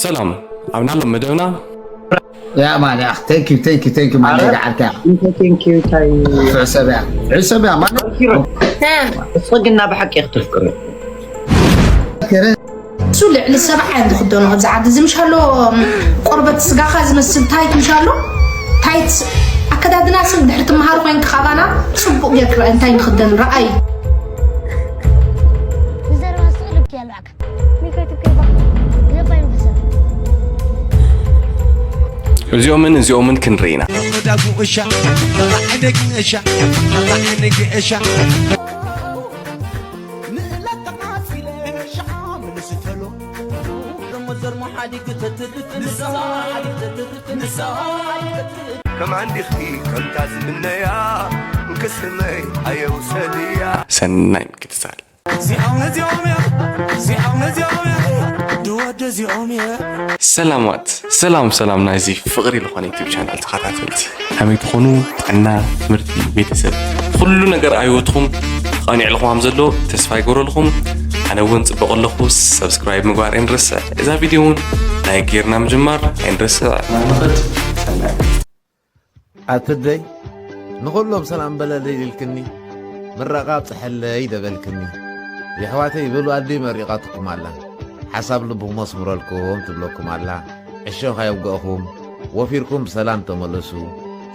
ሰላም ኣብ ናሎም መደብና ያ ማን ያ ቴንክ ዩ ቴንክ ዩ ቴንክ ዩ ማን ያ ገዓልካ እንታይ ቴንኪዩ እንታይ ሕሰብ ያ ሕሰብ ያ ማን እሱ ግና ብሓቂ ክትፍቅር እሱ ልዕሊ ሰብዓ እዮም ዝኽደኑ ኣብዚ ዓዲ እዚ ምሽ ኣሎ። ቆርበት ስጋኻ ዝመስል ታይት ምሽ ኣሎ። ታይት ኣከዳድና ስም ድሕሪ ትምሃር ኮይንካ ካባና ጽቡቕ ጌርክ ርኣይ እንታይ ንኽደን ረኣይ። ብዘረባ ስቕ ልብኪ ያልባዕካ ሚካይትከይባ ገባይ ንብሰብ እዚኦምን እዚኦምን ክንርኢ ኢና። ከማን ዲኺ ከምታ ዝምነያ እንክስመይ ኣየውሰድያ ሰናይ ምክትታል። እዚኦም ነዚኦም እዮም እዚኦም ነዚኦም እዮም ድወደ እዚኦም እዮም ሰላማት ሰላም ሰላም ናይዚ ፍቕሪ ዝኾነ ዩቲብ ቻናል ተኸታተልቲ ከመይ ትኾኑ? ጥዕና፣ ትምህርቲ፣ ቤተሰብ፣ ኩሉ ነገር ኣብ ህይወትኩም ተቐኒዕልኩም ከም ዘሎ ተስፋ ይገብረልኩም። ኣነ እውን ጽቡቕ ኣለኹ። ሰብስክራይብ ምግባር ኣይንረስዕ። እዛ ቪድዮ እውን ላይክ ጌርና ምጅማር ኣይንረስዕ። ንኽድ ሰናይ። ኣትደይ ንኹሎም ሰላም በለለይ ኢልክኒ ምረቓ ኣብፅሐለይ ደበልክኒ የሕዋተይ በሉ ኣደይ መሪቓትኩም ኣላ ሓሳብ ልብኹም ኣስምረልኩም ትብለኩም ኣላ ዕሾኽ ኣየውገእኹም ወፊርኩም ብሰላም ተመለሱ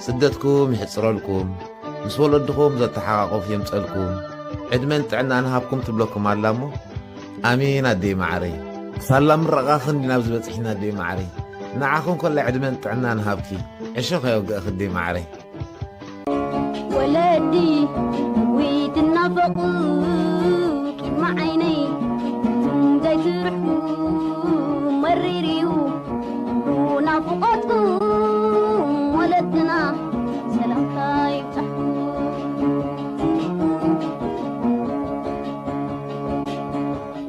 ስደትኩም ይሕፅረልኩም ምስ ወለድኹም ዘተሓቓቕፍ የምፀልኩም ዕድመን ጥዕናን ሃብኩም ትብለኩም ኣላ እሞ ኣሜን ኣደይ መዓረይ ሳላ ምረቓኽን ኢና ኣብዚ በፂሕና ኣደይ መዓረይ ንዓኽን ኮላ ዕድመን ጥዕናን ሃብኪ ዕሾኽ ኣየውገእኺ ኣደይ መዓረይ ወለዲ ዊትናፈቑ ቅድሚ ዓይነይ ትምዛይ ትርሕቁ መሪርዩ ናፍቖትኩም ወለድና ሰላምታ ይብጻሕኩም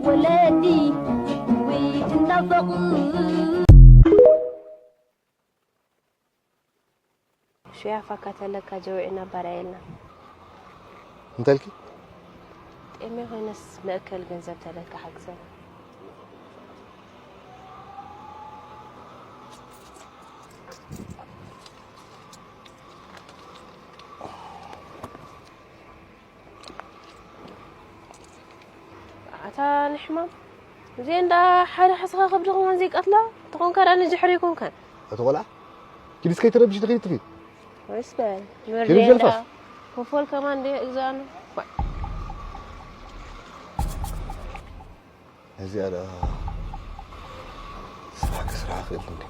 ወለዲ ዊትናፈቑ ሽያፋካ ተለካ ጀውዒና ኣባላየልና እንተልኪ ጤሜ ኮይነስ መእከል ገንዘብ ተለካ ሓግዘን ኣታ ንሕማም እዚኤን ደኣ ሓደ ሓስኻ ከብዲ ከማን ዘይቀትላ ተኾንካ ደኣ ንድሕሪ ኣይኮንካን ኣቲ ቆልዓ ኪድ እስከ ይትረብሽ ትኺድ ትኺድ ወይስ በል ኪድ ጀልፋፍ ኮፎል ከማን እንደ እግዛኑ እዚኣ ደኣ ስራሕ ክስራሕ ክእል እንዲ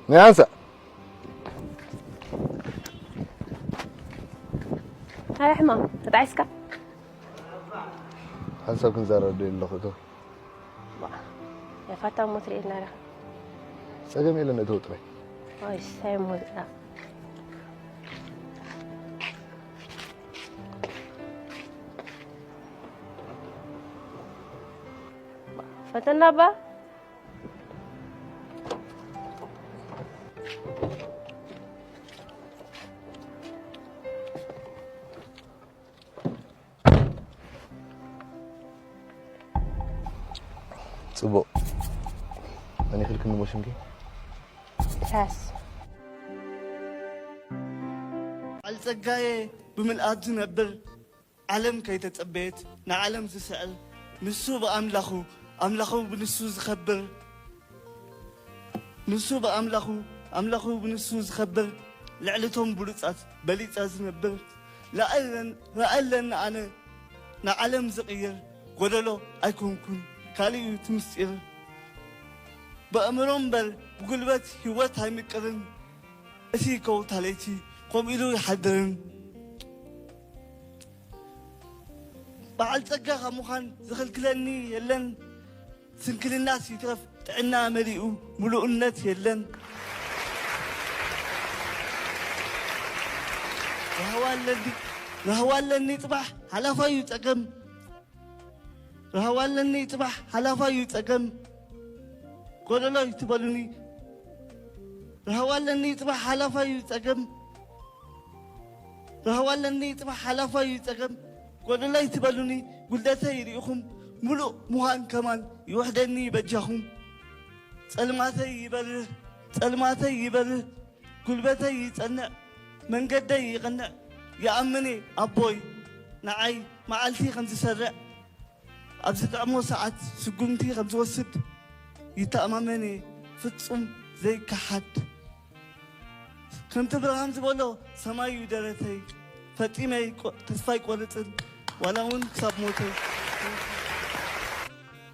ናይ ኣንሳ እንታይ ሕማም ተጣዒስካ ሓንሳብ ክንዛረብ ደሊ ኣለኹ እቶ የፋታ እሞ ትርእየና ዲኻ ጸገም የለን እቶ ጥራይ ኦይ ሳይ ሞዝኣ ፈተና ባ ጽቡቕ መን ይኽልክኒ ሞ ሽምኪ ሳስ በዓል ጸጋዬ ብምልኣት ዝነብር ዓለም ከይተጸበየት ንዓለም ዝስዕር ንሱ ብኣምላኹ ኣምላኹ ብንሱ ዝኸብር ንሱ ብኣምላኹ ኣምላኹ ብንሱ ዝኸብር ልዕሊ ቶም ብሉጻት በሊጸ ዝነብር ረኣየን ረኣየለኒ ኣነ ንዓለም ዝቕይር ጎደሎ ኣይኮንኩን ካልእ እዩ እቲ ምስጢር ብኣእምሮ እምበር ብጉልበት ህይወት ኣይምቅርን እቲ ከውታ ለይቲ ከምኡ ኢሉ ይሓድርን በዓል ጸጋ ካብ ምዃን ዝኽልክለኒ የለን ስንክልናስ ይትረፍ ጥዕና መሊኡ ምሉእነት የለን ራህዋ ኣለኒ ራህዋ ኣለኒ ጽባሕ ሓላፋ እዩ ጸገም ራህዋ ኣለኒ ጽባሕ ሓላፋ እዩ ጸገም ጎደሎ ይትበሉኒ ራህዋ ኣለኒ ጽባሕ ሓላፋ እዩ ጸገም ራህዋ ኣለኒ ጽባሕ ሓላፋ እዩ ጸገም። ጎደላይ ትበሉኒ፣ ጉልደተይ ርኢኹም፣ ምሉእ ምዃን ከማን ይውሕደኒ በጃኹም። ጸልማተይ ይበርህ፣ ጸልማተይ ይበርህ፣ ጉልበተይ ይጸንዕ፣ መንገደይ ይቐንዕ። ይኣምን እየ ኣቦይ ንዓይ መዓልቲ ከም ዝሰርዕ፣ ኣብ ዝጥዕሞ ሰዓት ስጉምቲ ከም ዝወስድ ይተኣማመን እየ፣ ፍጹም ዘይከሓድ። ከምቲ ብርሃን ዝበሎ፣ ሰማይ እዩ ደረተይ፣ ፈጺመ ኣይቆ-፣ ተስፋ ኣይቆርጽን፣ ዋላ እውን ክሳብ ሞተይ።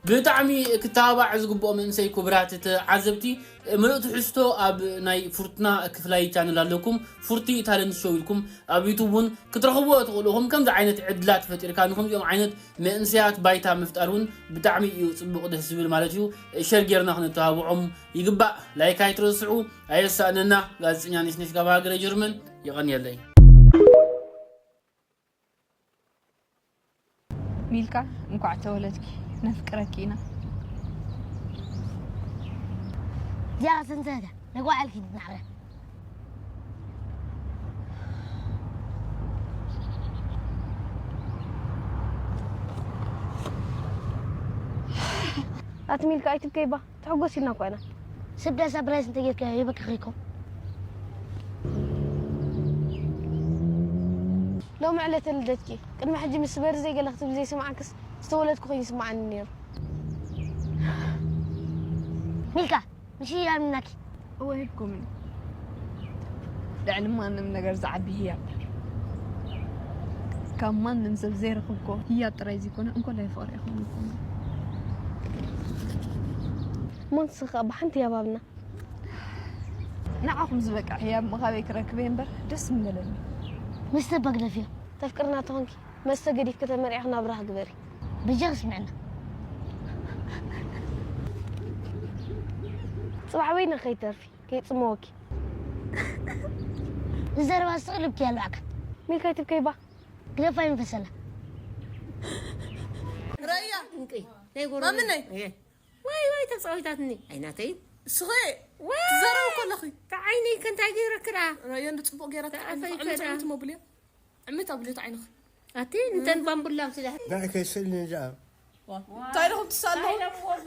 ብጣዕሚ ክተባባዕ ዝግብኦ መንእሰይ። ክቡራት ተዓዘብቲ፣ ምሉእ ትሕዝቶ ኣብ ናይ ፉርትና ክፍላይ ቻነል ኣለኩም፣ ፉርቲ ታለንት ሾው ኢልኩም ኣብ ዩቱብ እውን ክትረኽብዎ ትኽእሉ ኢኹም። ከምዚ ዓይነት ዕድላት ፈጢርካ ንከምዚኦም ዓይነት መንእሰያት ባይታ ምፍጣር እውን ብጣዕሚ እዩ ጽቡቕ፣ ደስ ዝብል ማለት እዩ። ሸር ጌርና ክንተባብዖም ይግባእ። ላይክ ኣይትረስዑ፣ ኣየሳእነና። ጋዜጠኛ ነሽነሽ ካብ ሃገረ ጀርመን። የቐንየለይ። ሚልካ፣ እንኳዕ ተወለድኪ። ነፍቅረኪ ኢና። እዚኣ ስንተታ ነጓዓልኪ ንዓረ። ኣቲ ሚልካ ኣይትብከይባ፣ ተሐጎስ ኢልና እኳ ኢና። ስብዳ ሳፕራይዝ እንተጌርካዮ ይበክኸይኮ። ሎሚ ዕለተ ልደትኪ፣ ቅድሚ ሕጂ ምስ በሪ ዘይገለ ክትብል ዘይስምዓክስ ዝተወለድኩ ኮይኑ ይስምዓኒ ነይሩ። ሚልካ፣ ምሽ ይላምናኪ። እወ ኢልኩምኒ። ልዕሊ ማንም ነገር ዝዓቢ ህያብ፣ ካብ ማንም ሰብ ዘይረኽብኮ ህያብ ጥራይ ዘይኮነ እንኮላይ ፍቕሪ ኢኹም ኢልኩምኒ። እሞ ንስኺ ከኣ ብሓንቲ ህያብ ሃብና። ንዓኹም ዝበቅዕ ህያብ ምኻበይ ክረክብ እየ እምበር ደስ ምበለኒ። መስተ በግደፍዮ። ተፍቅርና ተኾንኪ መስተ ገዲፍኪ ተመርዒኺ ናብራኺ ግበሪ። በጃኺ ስምዕና። ጽባሕ በይና ከይተርፊ ከይጽመወኪ። ንዘረባ ስቕ ልብኪ ያለዋካ። ሚልካ ኣይትብከይባ። ግደፋ ይንፈሰላ። ረያ እንቀይ ናይ ጎረ ማምነይ ዋይ ዋይ ተጻዊታትኒ ኣይናተይ ስኸ ትዘረው ከለኺ ተዓይነይ ከንታይ ገይረክራ ረያ እንዲ ጽቡቕ ገይራ ተዓፈይ ትዓይነይ ከዳ። ጽቡቕ ትመብልዮ ዕምት ኣብልዮ ተዓይንኺ ኣቲ እንተን ባምቡላ ምስላ ንዓይ ከይስእልኒ ደኣ እንታይ ኢኹም ትሳለኹ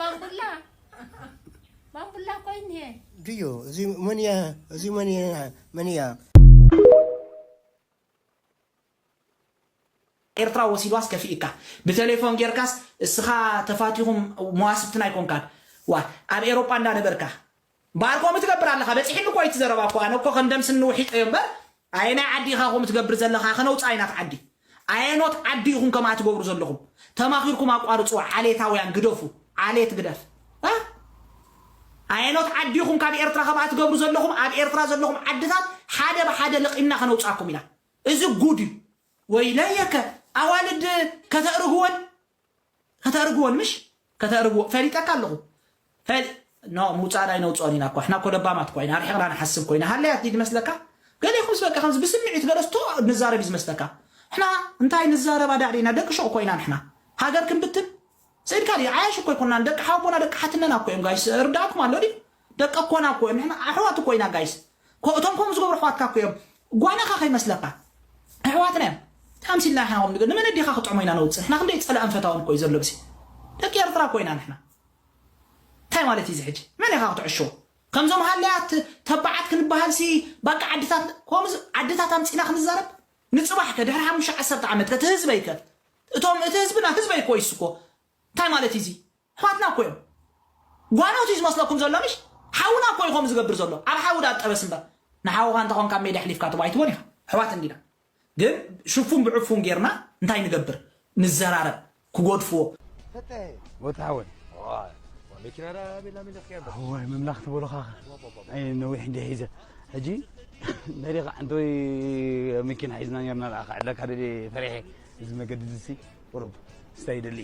ባምቡላ ባምቡላ ኮይን እየ ድዮ እዚ መን እያ እዚ መን እያ መን እያ ኤርትራ ወሲድዋስ ከፊእካ ብቴሌፎን ጌርካስ እስኻ ተፋቲኹም መዋስብትና ኣይኮንካን ዋ ኣብ ኤሮጳ እንዳነበርካ እምበኣር ከምኡ ትገብር ኣለኻ በፂሕኒ እኮ እቲ ዘረባ እኮ ኣነ እኮ ከም ደም ስኒ ውሒጠዮ እምበር ኣየናይ ዓዲ ኢኻ ከምኡ ትገብር ዘለኻ ከነውፅኣ ኢና እቲ ዓዲ ኣየኖት ዓዲ ኢኹም ከምኣ ትገብሩ ዘለኹም ተማኺርኩም ኣቋርፅዋ ዓሌታውያን ግደፉ ዓሌት ግደፍ እ? ኣየኖት ዓዲ ኢኹም ካብ ኤርትራ ከምኣ ትገብሩ ዘለኹም ኣብ ኤርትራ ዘለኹም ዓድታት ሓደ ብሓደ ለቒምና ከነውፅኣኩም ኢና እዚ ጉድ እዩ ወይለየከ ኣዋልድ ከተእርግወን ከተእርግወን ምሽ ከተእርግዎ ፈሊጠካ ኣለኹ ፈሊ ኖ ምውፃእ ናይ ነውፅኦን ኢና እኳ ሕና እኮ ለባማት እኳ ኢና ኣርሒቕና ንሓስብ ኮይና ሃለያት ድዩ ዝመስለካ ገሌኹምስ በቃ ከምዚ ብስምዒት ገለስቶ ንዛረብ እዩ ዝመስለካ ሕና እንታይ ንዛረብ ኣዳዕዲና ደቂ ሸቕ ኮይና ንሕና ሃገር ክንብትን ስእልካ ድዩ ዓያሽ እኮ ኣይኮናን ደቂ ሓቦና ደቂ ሓትነና እኮ እዮም ጋይስ ርዳእኩም ኣሎ ድዩ ደቂ ኣኮና እኮ እዮም ንሕና ኣሕዋት እኮ ኢና ጋይስ እቶም ከምኡ ዝገብሩ ኣሕዋትካ እኮ እዮም ጓናኻ ከይመስለካ ኣሕዋትና እዮም ታምሲልና ኢሕና ከም ንገ ንመን ኣዲኻ ክጥዕሞ ኢና ነውፅእ ንሕና ክንደይ ፀላእን ፈታውን እኮ እዩ ዘሎ ብሲ ደቂ ኤርትራ እኮ ኢና ንሕና እንታይ ማለት እዩ እዚ ሕጂ መን ኢኻ ክትዕሾ ከምዞም ሃለያት ተባዓት ክንበሃል ሲ ባቃ ዓድታት ከምዚ ዓድታት ኣምፂና ክንዛረብ ንፅባሕ ከ ድሕሪ ሓሙሽተ ዓሰርተ ዓመት ከ እቲ ህዝበይ ከ እቶም እቲ ህዝብና ህዝበይ እኮ ይስኮ እንታይ ማለት እዩ እዚ ኣሕዋትና እኮ እዮም ጓኖት እዩ ዝመስለኩም ዘሎ ምሽ ሓውና እኮ እዩ ከምኡ ዝገብር ዘሎ ኣብ ሓዊ ዳ ጠበስ እምበር ንሓውኻ እንተኾን ካብ ሜዳ ኣሕሊፍካ ትቦ ኣይትቦን ኢኻ ኣሕዋት እንዲና ግን ሽፉን ብዕፉን ጌርና እንታይ ንገብር ንዘራረብ ክጎድፍዎ ወታ ሓወይ መኪና ዳ ቤላ ሚለኽ ያለ ኣዋይ ምምላኽ ትበሉኻ ኣይ ነዊሕ እንደ ሒዘ ሕጂ ነሪኻ እንተወይ መኪና ሒዝና ኔርና ደኣ ክዕለካ ደልየ ፈሪሐ እዚ መገዲ እዚ ቁሩብ ስታይ ይደሊ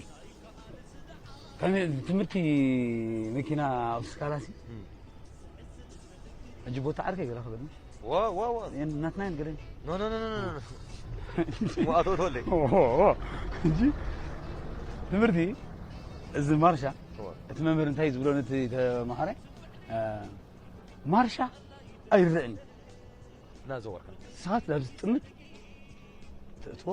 ከመይ ትምህርቲ መኪና ኣብ ስካላሲ ሕጂ ቦታ ዓርከይ ገለ ክብል ዋ ዋ ዋ ናትና ያን ገለ ኖ ኖ ኖ ኖ ኖ ዋ ኣቶ ተወልደ ሕጂ ትምህርቲ እዚ ማርሻ እቲ መምህር እንታይ ዝብሎ ነቲ ተማሃራይ ማርሻ ኣይረእን እናዘወርካ ሰባት ናብ ዝጥምት እቶ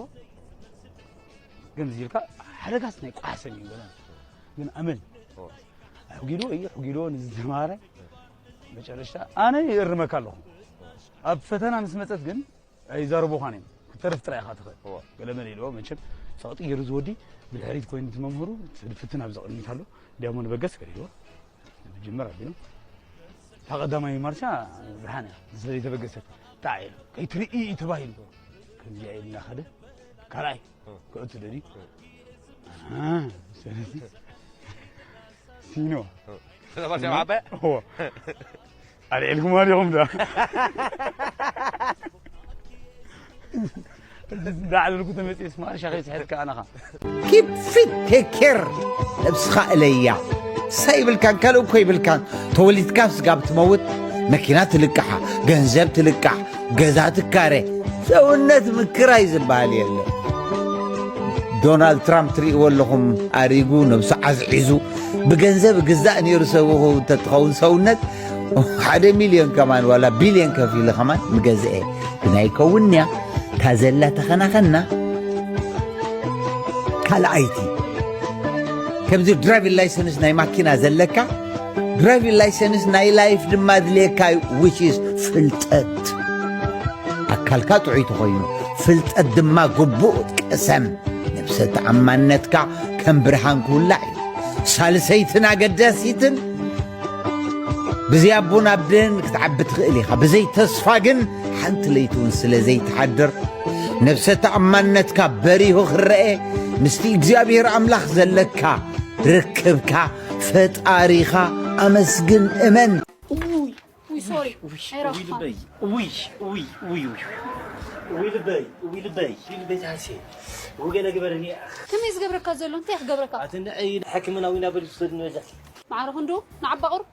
ግን እዚ ኢልካ ሓደጋስ ናይ ቋሕሰን እዩ ገለ ግን ኣመል ሕጊዶ እዩ ሕጊዶ ንዝተማረ መጨረሻ ኣነ ይእርመካ ኣለኹ። ኣብ ፈተና ምስ መፀት ግን ኣይዛረቡኻን እዮም። ክተርፍ ጥራይ ኢኻ ትኽእል። ገለ መለ ኢልዎ መቸም ሰቕጢ ገይሩ ዝወዲ ብድሕሪት ኮይኑ እቲ መምህሩ ትድፍትን ኣብዚ ቅድሚት ኣሎ ዲያሞንድ በገስ ገለ ኢልዎ ብጅምር ኣቢሉ እታ ቀዳማይ ማርሻ ብርሃን እያ ስለዘይተበገሰት ጣዕ ኢሉ ከይትርኢ እዩ ተባሂሉ ከምዚኣ ኢሉ እናኸደ ካልኣይ ክእቱ ደልዩ ኣሃ፣ ስለዚ ሲኖ ማርሻ ዓባይ እዎ ኣልዒልኩማ ዲኹም ዳ ዳዕልልኩ ተመፅስ ማርሻ ከይስሕት ከኣናኻ Keep fit, take care ነብስኻ እለያ። ንሳ ይብልካን ካልእ እኮ ይብልካን። ተወሊድካ ኣብ ስጋ ብትመውት መኪና ትልቃሓ፣ ገንዘብ ትልቃሕ፣ ገዛ ትካረ፣ ሰውነት ምክራይ ዝበሃል የለን። ዶናልድ ትራምፕ ትርእይዎ ኣለኹም ኣሪጉ ነብሱ ዓዝዒዙ ብገንዘብ ግዛእ ነይሩ ሰብኹ እንተትኸውን ሰውነት ሓደ ሚልዮን ከማን ዋላ ቢልዮን ከፊሉ ከማን ምገዝአ ግና ይከውን እያ እታ ዘላ ተኸናኸና ካልኣይቲ ከምዚ ድራይቪን ላይሰንስ ናይ ማኪና ዘለካ ድራይቪን ላይሰንስ ናይ ላይፍ ድማ ድልየካ እዩ which is ፍልጠት ኣካልካ ጥዑይ ተኾይኑ ፍልጠት ድማ ግቡእ ቅሰም ነብሰ ተኣማንነትካ ከም ብርሃን ክውላዕ እዩ ሳልሰይትን ኣገዳሲትን ብዘይ ኣቦን ኣደን ክትዓቢ ትኽእል ኢኻ። ብዘይ ተስፋ ግን ሓንቲ ለይቲ እውን ስለ ዘይትሓድር፣ ነብሰ ተኣማንነትካ በሪሁ ክረኤ፣ ምስቲ እግዚኣብሔር ኣምላኽ ዘለካ ርክብካ፣ ፈጣሪኻ ኣመስግን፣ እመን። ውይ ውይ ሶሪ ኣይረኽኻን። ውይ ውይ ውይ ውይ ውይ ውይ ልበይ ውይ ልበይ ውይ ልበይ ታሴ ውገለ ግበረኒ ኣኽ ከመይ ዝገብረካ ዘሎ እንታይ ክገብረካ? ኣቲ ንዐይ ሕክምናዊ ናብ ሪድ ውሰድኒ በጃኪ። ማዕረ ክንዱ ንዓባ ቁሩብ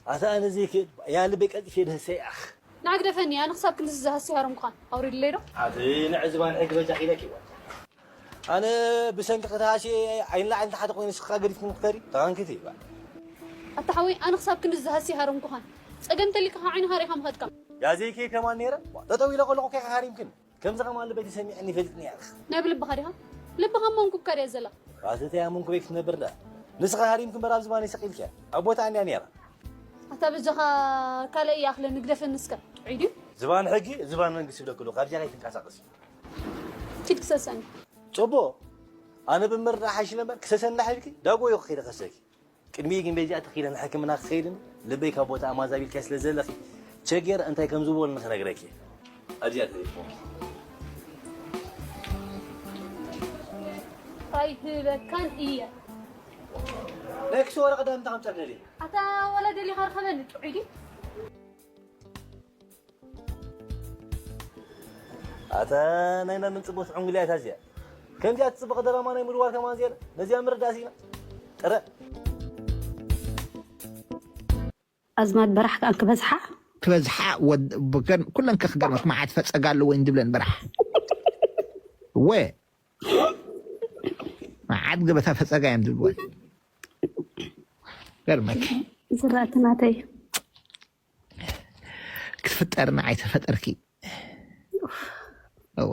ኣታ ኣነ ዘይክእል ያ ልበይ ቀልጢፈ ደህሰይ ኣኽ። ንዓ ግደፈኒ ኣነ ክሳብ ክንድዚ ዝሃሲ ሃረምኩኻን ኣውሪድለይ ዶ? ኣቲ ንዐ ዝባን ሕጊ በጃኺ ኢለኪ እዋ። ኣነ ብሰንኪ ክትሃሲ ዓይኒ ላዕሊ ንታሕቲ ኮይኑ ንስኻ ገዲፍክኒ ክትከዲ ተቓንክቲ እባ። ኣታ ሓወይ ኣነ ክሳብ ክንድዚ ዝሃሲ ሃረምኩኻን ጸገም እንተሊካ ካብ ዓይንኻ ሪኢኻ ምኸድካ። ያ ዘይከይድ ከማን ነይረ ጠጠው ኢለ ከለኹ ከይካ ሃሪምክኒ። ከምዚ ከማን ልበይ ተሰሚዕኒ ይፈልጥኒ እያ። ናይ ብልብኻ ዲኻ? ልብኻ እሞ እንኩብካ ድያ ዘላ? ኣተተይ ኣመንኩበይ ክትነብር ደኣ። ንስኺ ሃሪምኪ እምበር ኣብ ዝባነይ ሰቒልኪያ። ኣብ ቦታኣ እንድያ ነይራ። ኣታ በጃኻ ካልእ ይኣኽለኒ ግደፈኒ እስከ። ጥዑይ ድዩ? ዝባን ሕጊ፣ ዝባን መንግስቲ ይብለኪ ኣለኹ። ካብዚኣ ከይትንቀሳቐሲ። ኪድ ክሰሰኒ። ጽቡቕ። ኣነ ብምርዳእ ሓይሽለ እምበር ክሰሰኒ እንድሕር ኢልኪ ዳጎ እየ ከይደ ከሰኪ። ቅድሚኡ ግን በዚኣ ተኺለ ንሕክምና ክኸይድን ልበይ ካብ ቦታኣ ማዛቢልካዮ ስለ ዘለኺ ቸጌር እንታይ ከም ዝበሉ ንኽነግረኪ እየ። ኣብዚኣ ተሪፍኩም። ኣይህበካን እየ። ናይ ክሲ ወረቐት ዳምታ ከምጻ ደልየ። ኣታ ወላ ደሊኻ ርኸበኒ ጥዑይ ድዩ? ኣታ ናይ መን ጽቡት ዕንጉልያ እታ እዚኣ። ከምዚኣ ትጽብቕ ደራማ ናይ ምድዋር ከማን ዝየለ። ነዚኣ ምርዳእ ሲና። ጥረ። ኣዝማድ በራሕ ከኣ ክበዝሓ ክበዝሓ ኩለን ከክገርመክ መዓት ፈጸጋ ኣለዎ ድብለን በራሕ ወ መዓት ገበታ ፈጸጋ እዮም ድብልወን ገርመክ ዝራእቲ ናተይ ክትፍጠርና ኣይተፈጠርኪ እወ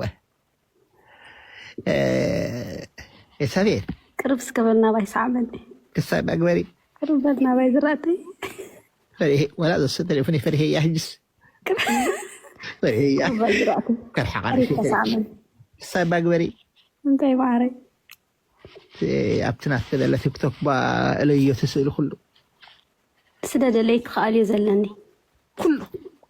ኤሳቤል ቅርብ እስከ በል ናባይ ሰዓበኒ ክሳብ መግበሪ ቅርብ በል ናባይ ዝራእተይ ፈሪሄ ወላ ዘሰ ተሌፎን ፈሪሄ እያ ሕጅስ ፈሪሄ እያ ከርሓቃ ክሳብ መግበሪ እንታይ ማዕረይ ኣብቲ ናትከ ዘለ ቲክቶክ ባ እለዮ እቲ ስእሊ ኩሉ ስደደለይ ክኸኣል እየ ዘለኒ ኩሉ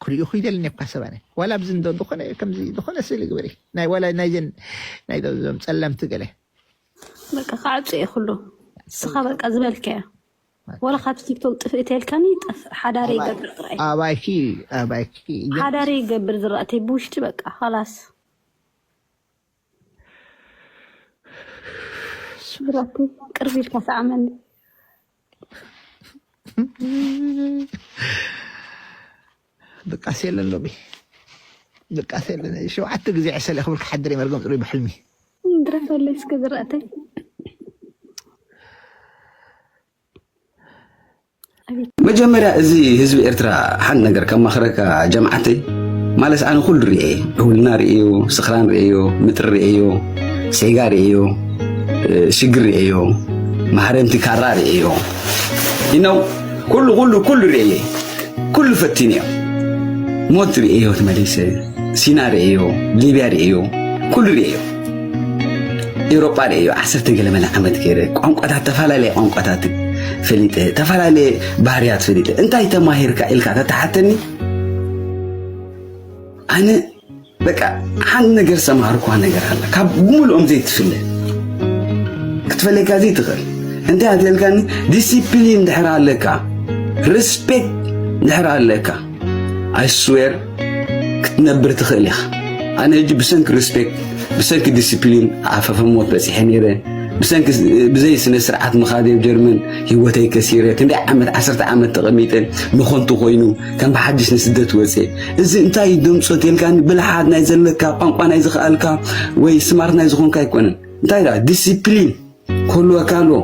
ክሪኡ ክይደልኒ እኳ ሰባነ ዋላ ኣብዚ እንዶ ዝኾነ ከምዚ ዝኾነ ስእሊ ግበሪ ናይ ዋላ ናይዘን ናይ ዞም ጸለምቲ ገለ በቃ ክዓጹ እየ ኩሉ ንስኻ በቃ ዝበልከዮ ወላ ካብቲ ቲክቶክ ጥፍእ ተልካኒ ጠፍእ ሓዳሪ ይገብር ጥራይ ኣባይኪ ኣባይኪ ሓዳሪ ይገብር ዝራእተይ ብውሽጢ በቃ ኻላስ ስብራተይ ቅርብ ኢልካ ሰዓመኒ ድቃስ የለን ሎሚ ድቃስ የለን ሸውዓተ ግዜ ዕሰለ ክብል ክሓድር መርገም ጥሩይ ብሕልሚ ድረፈለይ እስከ ዝረእተይ መጀመርያ እዚ ህዝቢ ኤርትራ ሓንቲ ነገር ከማኽረካ ጀምዓተይ ማለት ኣነ ኩሉ ርእየ፣ ዕውልና ርእዮ፣ ስኽራን ርእዮ፣ ምጥሪ ርእዮ፣ ሴጋ ርእዮ፣ ሽግር ርእዮ፣ ማህረምቲ ካራ ርእዮ። ይነው ኩሉ ኩሉ ኩሉ ርእየ፣ ኩሉ ፈቲንዮ። ሞት ርእዮ ተመሊሰ፣ ሲና ርእዮ፣ ሊብያ ርእዮ፣ ኩሉ ርእዮ። ኤውሮጳ ርእዮ፣ ዓሰርተ ገለ መለ ዓመት ገይረ፣ ቋንቋታት፣ ተፈላለየ ቋንቋታት ፈሊጠ፣ ተፈላለየ ባህርያት ፈሊጠ። እንታይ ተማሂርካ ኢልካ ተተሓተኒ፣ ኣነ በቃ ሓንቲ ነገር ዝተማሃርኳ ነገር ኣላ፣ ካብ ብምልኦም ዘይትፍለ፣ ክትፈለየካ ዘይትኽእል። እንታይ ኣትልካኒ? ዲሲፕሊን ድሕር ኣለካ፣ ሪስፔክት ድሕር ኣለካ፣ ኣይ ስዌር ክትነብር ትኽእል ኢኻ። ኣነ ሕጂ ብሰንኪ ሪስፔክት፣ ብሰንኪ ዲሲፕሊን ኣፈፈ ሞት በፂሐ ነይረ። ብሰንኪ ብዘይ ስነ ስርዓት ምኻድ ኣብ ጀርመን ህይወተይ ከሲረ። ክንደይ ዓመት፣ ዓሰርተ ዓመት ተቐሚጠ፣ ንኾንቱ ኮይኑ ከም ብሓድሽ ንስደት ወፀ። እዚ እንታይ እዩ ደምፆ ተልካኒ? ብልሓት ናይ ዘለካ፣ ቋንቋ ናይ ዝኽኣልካ ወይ ስማርት ናይ ዝኾንካ ኣይኮነን። እንታይ ደኣ ዲሲፕሊን ክህልወካ ኣለዎ።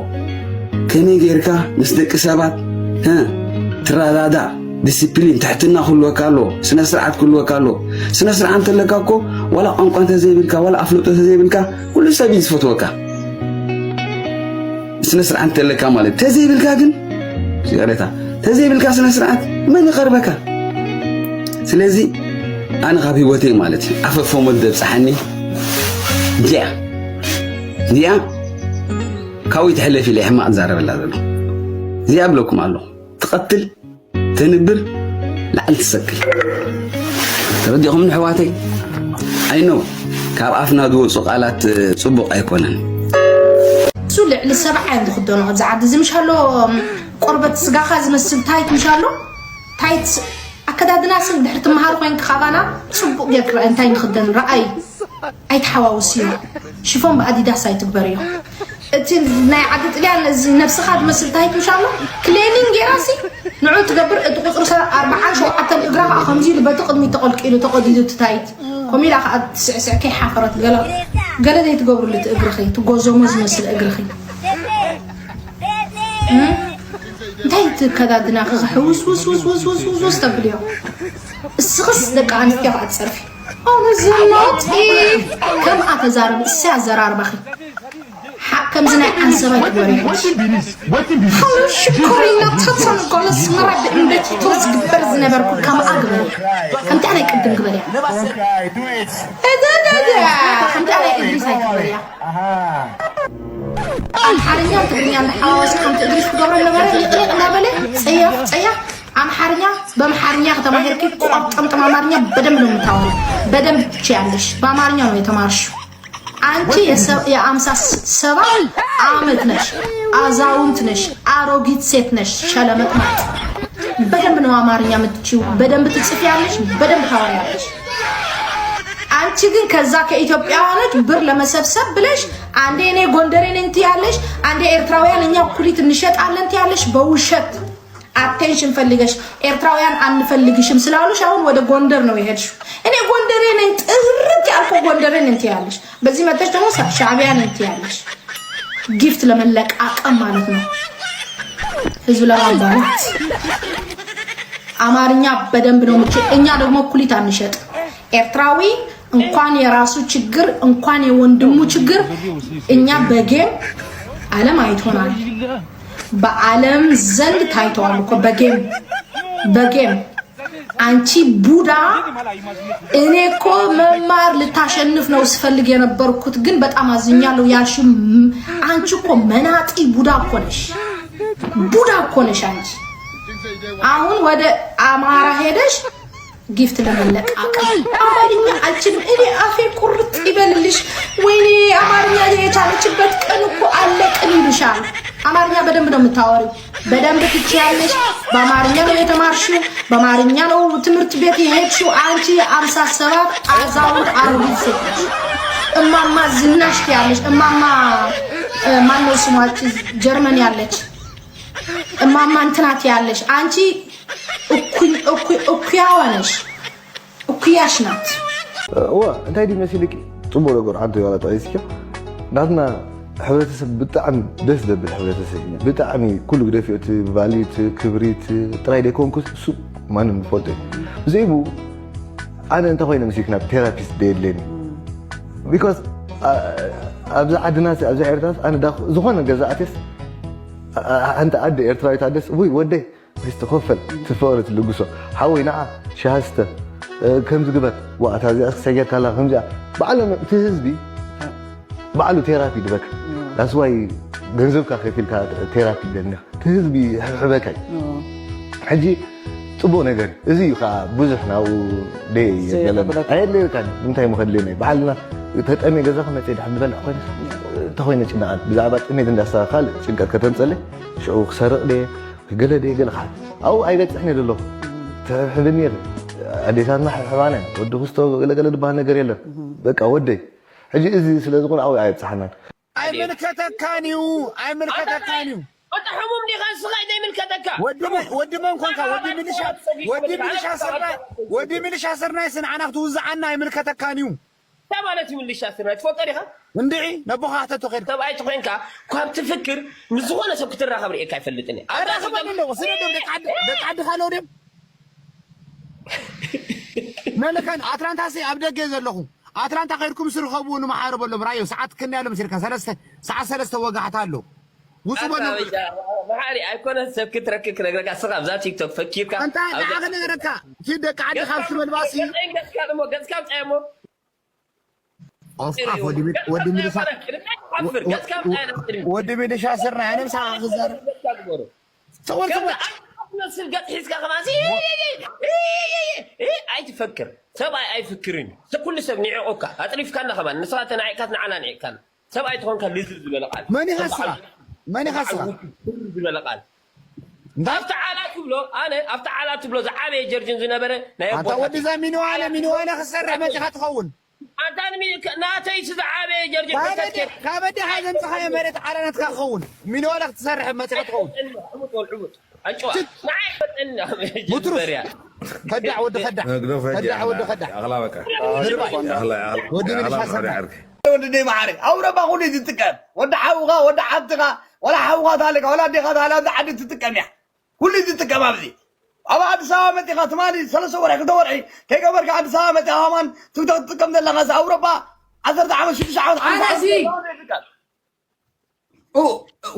ከመይ ጌርካ ምስ ደቂ ሰባት፣ እ፣ ትረዳዳእ፣ ዲሲፕሊን፣ ትሕትና ክህልወካ ኣለዎ። ስነ ስርዓት ክህልወካ ኣለዎ። ስነ ስርዓት እንተለካ እኮ ዋላ ቋንቋ እንተዘይብልካ፣ ዋላ ኣፍልጦ እንተዘይብልካ፣ ኩሉ ሰብ እዩ ዝፈትወካ። ስነ ስርዓት እንተለካ ማለት። ተዘይብልካ ግን፣ ይቕሬታ፣ ተዘይብልካ ስነ ስርዓት መን ይቐርበካ? ስለዚ ኣነ ካብ ህይወተይ ማለት እዩ፣ ኣፈፈ ሞት ዘብጽሓኒ እዚኣ፣ እዚኣ ካብኡ ትሕለፍ ኢለ ሕማቕ ዝዛረበላ ዘሎ። እዚኣ እብለኩም ኣለኹ። ትቐትል፣ ተንብር፣ ላዕሊ ትሰቅል። ተረዲኹም ኣሕዋተይ? ኣይ ኖ፣ ካብ ኣፍና ዝወፁ ቃላት ጽቡቕ ኣይኮነን። እሱ ልዕሊ ሰብዓ እዮም ዝኽደኑ ኣብዚ ዓዲ። እዚ ምሽ ኣሎ፣ ቆርበት ስጋኻ ዝመስል ታይት ምሽ ኣሎ? ታይት ኣከዳድና ስም ድሕሪ ትመሃር ኮይንካ ካባና ጽቡቕ ጌርክ ርኣይ እንታይ ንኽደን ረኣይ። ኣይትሓዋውስዮ። ሽፎን ብኣዲዳስ ኣይትግበርዮ። እቲ ናይ ዓዲ ጥልያን እዚ ነብስኻ ዝመስል ታይት ምሽ ኣሎ? ክሌኒን ጌራሲ ንዑ ትገብር። እቲ ቁጽሪ ሰ-፣ ኣርብዓን ሸውዓተን እግራ ከዓ ከምዚ ኢሉ በቲ ቅድሚት ተቐልቂሉ ተቐዲዱ እቲ ታይት። ከምኡ ኢላ ከዓ ትስዕስዕ ከይሓፈረት ገለ፣ ገለ ዘይትገብርሉ እቲ እግርኺ፣ እቲ ጎዞሞ ዝመስል እግርኺ። እም? እንታይ ትከዳድና ክሕውስ ውስ ውስ ውስ ውስ ውስ ውስ ተብልዮ? እስኽስ ደቂ ኣንስትዮ ከዓ ትጸርፊ። ኣነ ዝናጢ ከምኣ ተዛረቢ፣ እሰይ ኣዘራርባኺ። ሓ-፣ ከምዚ ናይ ዓንሰባ ይግበሪ። ሽኮሪና ተተን ጓል ኣስመራ ብእምበቲቶ ዝግበር ዝነበርኩ ከምኣ ግበሪ። ከምቲ ናይ ቅድም ግበርያ። እደ፣ እደ፣ እደ። ከምቲ ናይ እድሪስ ኣይትግበርያ። ኣምሓርኛ ትግርኛ እንዳሓዋወሰ ከምቲ እድሪስ ትገብሮ ነበረ። ይቕሊቕ እናበለ ጸያፍ፣ ጸያፍ። ኣምሓርኛ በምሓርኛ ከተማሂርኪ ቆርጠምጠም ኣማርኛ በደንብ ነው የምታወሪው። በደንብ ትችያለሽ። በአማርኛ ነው የተማርሽው። አንቺ የሰ-፣ የአምሳ ሰባት ዓመት ነሽ፣ አዛውንት ነሽ፣ አሮጊት ሴት ነሽ። ሸለመጥማጥ። በደንብ ነው አማርኛ የምትችይው። በደንብ ትጽፊያለሽ፣ በደንብ ታወሪያለሽ። አንቺ ግን ከዛ ከኢትዮጵያውያኖች ብር ለመሰብሰብ ብለሽ አንዴ እኔ ጎንደሬ ነኝ ትያለሽ፣ አንዴ ኤርትራውያን እኛ ኩሊት እንሸጣለን ትያለሽ። በውሸት አቴንሽን ፈልገሽ ኤርትራውያን አንፈልግሽም ስላሉሽ አሁን ወደ ጎንደር ነው የሄድሽው። እኔ ጎንደሬ ነኝ፣ ጥርት ያልኩ ጎንደሬ ነኝ ትያለሽ። በዚህ መጥተሽ ደግሞ ሻዕቢያ ነኝ ትያለሽ። ጊፍት ለመለቃቀም ማለት ነው፣ ህዝብ ለማባላት። አማርኛ በደንብ ነው የምችል። እኛ ደግሞ ኩሊት አንሸጥ። ኤርትራዊ እንኳን የራሱ ችግር እንኳን የወንድሙ ችግር እኛ በጌም ዓለም አይቶናል። በዓለም ዘንድ ታይተዋል እኮ በጌም፣ በጌም። አንቺ ቡዳ፣ እኔ እኮ መማር ልታሸንፍ ነው ስፈልግ የነበርኩት፣ ግን በጣም አዝኛለሁ ያልሽው ም-፣ አንቺ እኮ መናጢ ቡዳ እኮ ነሽ። ቡዳ እኮ ነሽ አንቺ። አሁን ወደ አማራ ሄደሽ ጊፍት ለመለቃቀም አማርኛ አልችልም እኔ፣ አፌ ቁርጥ ይበልልሽ። ወይኔ አማርኛ የቻለችበት ቀን እኮ አለቅን ይሉሻል። አማርኛ በደንብ ነው የምታወሪው፣ በደንብ ትችያለሽ። በአማርኛ ነው የተማርሽው፣ በአማርኛ ነው ትምህርት ቤት የሄድሽው። አንቺ የአምሳ ሰባት አዛውንት አሮጊት ሴት ነሽ። እማማ ዝናሽ ትያለሽ። እማማ፣ እ፣ ማነው ስሟ? እቺ ጀርመን ያለች እማማ እንትና ትያለሽ። አንቺ እኩይ-፣ እኩይ-፣ እኩያዋ ነሽ። እኩያሽ ናት። እዋ፣ እንታይ ድዩ መሲልኪ? ጽቡቕ ነገር ሓንቲ ዋላ ጠቒስኪ። ናትና ሕብረተሰብ ብጣዕሚ ደስ ዘብል ሕብረተሰብ እዩ። ብጣዕሚ ኩሉ ግደፊ፣ እቲ ቫልዩ፣ እቲ ክብሪ፣ እቲ ጥራይ ደይኮንኩስ እሱ ማንም ዝፈልጦ እዩ። ብዘይ ብኡ ኣነ እንተ ኮይነ ምስልክ ናብ ቴራፒስት ደየድለኒ። ቢኮዝ ኣብዚ ዓድና ኣብዚ ኤርትራስ ኣነ ዝኾነ ገዛ ኣትስ ሓንቲ ኣደ ኤርትራዊት ኣደስ ውይ ወደይ ሪስቲ ኮፈል ትፈወረ ትልግሶ ሓወይ ንዓ ሻሃስተ ከምዚ ግበር ዋእታ እዚኣ ክሰገርካላ ከምዚኣ ባዕሎም እቲ ህዝቢ ባዕሉ ቴራፒ ድበካ ዳስዋይ ገንዘብካ ከፊልካ ቴራፒ ደኒ እቲ ህዝቢ ሕብሕበካ እዩ ሕጂ ፅቡቅ ነገር እዩ። እዚ እዩ ከዓ ብዙሕ ናብኡ ደየ ዘየለ የብለካ። ኣየድልየካ እንታይ ምኸድልየና እዩ ባዕልና ተጠምየ ገዛ ክመፅእ ድሓር ዝበልሕ ኮይነ እንተኮይነ ጭንቀት ብዛዕባ ጥሜት እንዳስታ ካልእ ጭንቀት ከተምፀለይ ሽዑ ክሰርቕ ደየ ክገለ ደየ ገለ ከዓ ኣብኡ ኣይበፅሕን እየ ዘለኹ ትሕብሕብኒ የለ ኣዴታትና ሕብሕባና ወዲ ክስቶ ገለገለ ዝበሃል ነገር የለን በቃ ወደይ ሕጂ እዚ ስለ ዝኾነ ኣብኡ ኣየብፅሓናን ኣይምልከተካን እዩ ኣይምልከተካን እዩ ወዲ ሕሙም ዲኻ ንስኻ ዘይምልከተካ ወዲ መን- ወዲ መን ኮንካ ወዲ ሚሊሻ ወዲ ሚሊሻ ስርናይ ወዲ ሚሊሻ ስርናይ ስንዓና ክትውዝዓና ኣይምልከተካን እዩ እንታይ ማለት እዩ ምልሻ ስርናይ ትፈልጦ ዲኻ እንድዒ ነቦኻ ሕተቶ ከድካ ሰብኣይ ተኾይንካ ካብ ትፍክር ምስ ዝኾነ ሰብ ክትራኸብ ርእየካ ኣይፈልጥን እየ ኣብ ራእሲ ኣራኸበኒ ኣለዎ ስለ ደም ደቂ ዓዲ- ደቂ ዓድኻ ኣለዉ ድም መለካን ኣትላንታ ሲ ኣብ ደገ ዘለኹ ኣትላንታ ከድኩም ስርኸቡ ንምሓረበሎም ራዮ ሰዓት ክንያሎም ሲልካ ሰለስተ ሰዓት ሰለስተ ወጋሕታ ኣሎ ውፁ በሉ መሓሪ ኣይኮነ ሰብ ክትረክብ ክነግረካ ስኻ ኣብዛ ቲክቶክ ፈኪርካ ኣንታ ንዓ ክነግረካ ኪድ ደቂ ዓዲ ካብ ሽመልባሲ ገፅካ እሞ ገፅካ ምፃየሞ ኦፍኣፍ ወዲ ሚሊሻ ገፅካ ምፃየሞ ወዲ ሚሊሻ ስርና ኣነ ምሳኻ ክዛረብ ጽወር ጽወር ትመስል ገፅ ሒዝካ ከማን ኣይትፈክር ሰብኣይ ኣይፍክርን እዩ ኩሉ ሰብ ንዕቑካ ኣጥሪፍካና ከማን ንስኻ ተናዒቕካ ንዓና ንዒቕካና ሰብኣይ ትኾንካ ልዝብ ዝበለ ቃል መን ኢኻ ስኻ መን ኢኻ ስኻ ዝበለ ቃል ኣብቲ ዓላ ትብሎ ኣነ ኣብቲ ዓላ ትብሎ ዝዓበየ ጀርጅን ዝነበረ ናይ ኣታ ወዲ እዛ ሚኒዋነ ሚኒዋነ ክሰርሕ መፂኻ ትኸውን ኣንታ ናተይ ዝዓበየ ጀርጅን ካበዲ ሓዘምፅኻዮ መሬት ዓላ ናትካ ክኸውን ሚኒዋነ ክትሰርሕ መፂኻ ትኸውን ዕንጭዋ ንዓይ ፈጠኒ ሙትሩፍ ከዳዕ ወዲ ከዳዕ ግደፎ ሕጂ ከዳዕ ወዲ ከዳዕ ኣኽላ በቃ ወዲ ሚሊሻ ሰናይ ወዲ ደይ መዓረ ኣውሮፓ ኩሉ እዩ ዝጥቀም ወዲ ሓውኻ ወዲ ሓብትኻ ወላ ሓውኻ ታልካ ወላ ኣዴኻ ታለ ኣብዚ ዓዲ ትጥቀም እያ ኩሉ እዩ ዝጥቀም ኣብዚ ኣብ ኣዲስ ኣበባ መፂኻ ትማሊ ሰለስተ ወርሒ ክልተ ወርሒ ከይገበርካ ኣዲስ ኣበባ መፂኻ ከማን ትክቶክ ትጥቀም ዘለኻ ኣውሮፓ ዓሰርተ ዓመት ሽዱሽተ ዓመት ኣነሲ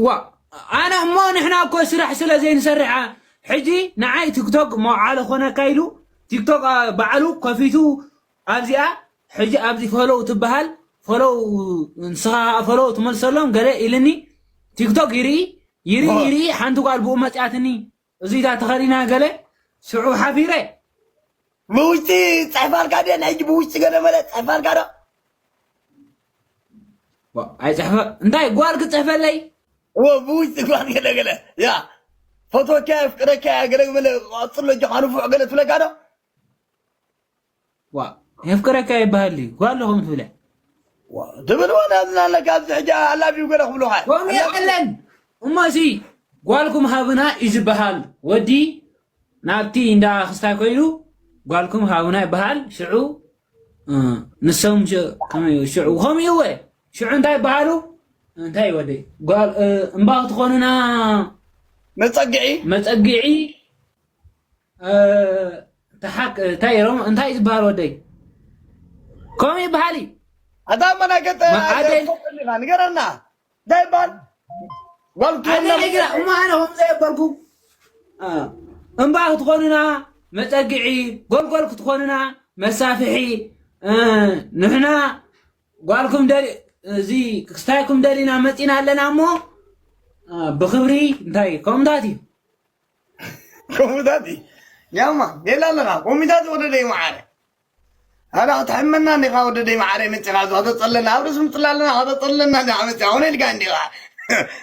ዋ ኣነ እሞ ንሕና እኮ ስራሕ ስለ ዘይንሰርሕ ሕጂ ንዓይ ቲክቶክ መውዓለ ኮነካ ኢሉ ቲክቶክ ባዕሉ ከፊቱ ኣብዚኣ ሕጂ ኣብዚ ፈሎው ትበሃል ፈሎው ንስኻ ፈሎው ትመልሰሎም ገለ ኢልኒ ቲክቶክ ይርኢ ይርኢ ይርኢ ሓንቲ ጓል ብኡ መፅኣትኒ እዚታ ተኸዲና ገለ ሽዑ ሓፊረ ብውሽጢ ፅሕፋልካ ድየ ናይ ብውሽጢ ገለ መለ ፅሕፋልካ ዶ ኣይፅሕፈ እንታይ ጓል ክፅሕፈለይ ብውሽጢ ጓል ገለ ገለ ያ ፈቶካ የፍቅረካ ገለ መለ ኣፅሎ ጀኻ ንፉዕ ገለ ትብለካ ዶ የፍቅረካ ይበሃል ጓል ለኹም ትብለ ትብል ወላ ዝናለካ ኣብዚ ሕጂ ኣላቢው ገለ ክብሉካ ከምኡ የለን እሞ እዚ ጓልኩም ሃብና እዩ ዝበሃል ወዲ ናብቲ እንዳ ክስታይ ኮይኑ ጓልኩም ሃብና ይበሃል ሽዑ ንሶም ሽዑ ከምኡ እወ ሽዑ እንታይ ይበሃሉ እንታይ ወደይ እምባ ክትኾኑና መፀግዒ መፀግዒ ተሓቅ እንታይ ሮም እንታይ ዝበሃል ወደይ ከምኡ ይበሃል እዩ ኣታ መናገጠ መዓደይ ንገረና እንታይ ይበሃል ጓል ኣነ ነግራ እሞ ኣነ ከም ዘየበልኩ እምባ ክትኾኑና መፀግዒ ጎልጎል ክትኾኑና መሳፍሒ ንሕና ጓልኩም ደሊ እዚ ክስታይኩም ደሊና መፂና ኣለና እሞ ብክብሪ እንታይ ከምታት እዩ ከምታት እዩ ያማ ሌላ ኣለና ኮሚታት ወደ ደይ መዓረ ኣዳ ክትሕመና እንዲኻ ወደ ደይ መዓረ መፂኻ እዚ ከተፀለና ኣብ ርእሲ ምፅላ ኣለና ከተፀለና እንዲኻ መፂኻ ሆነ ኢልካ እንዲኻ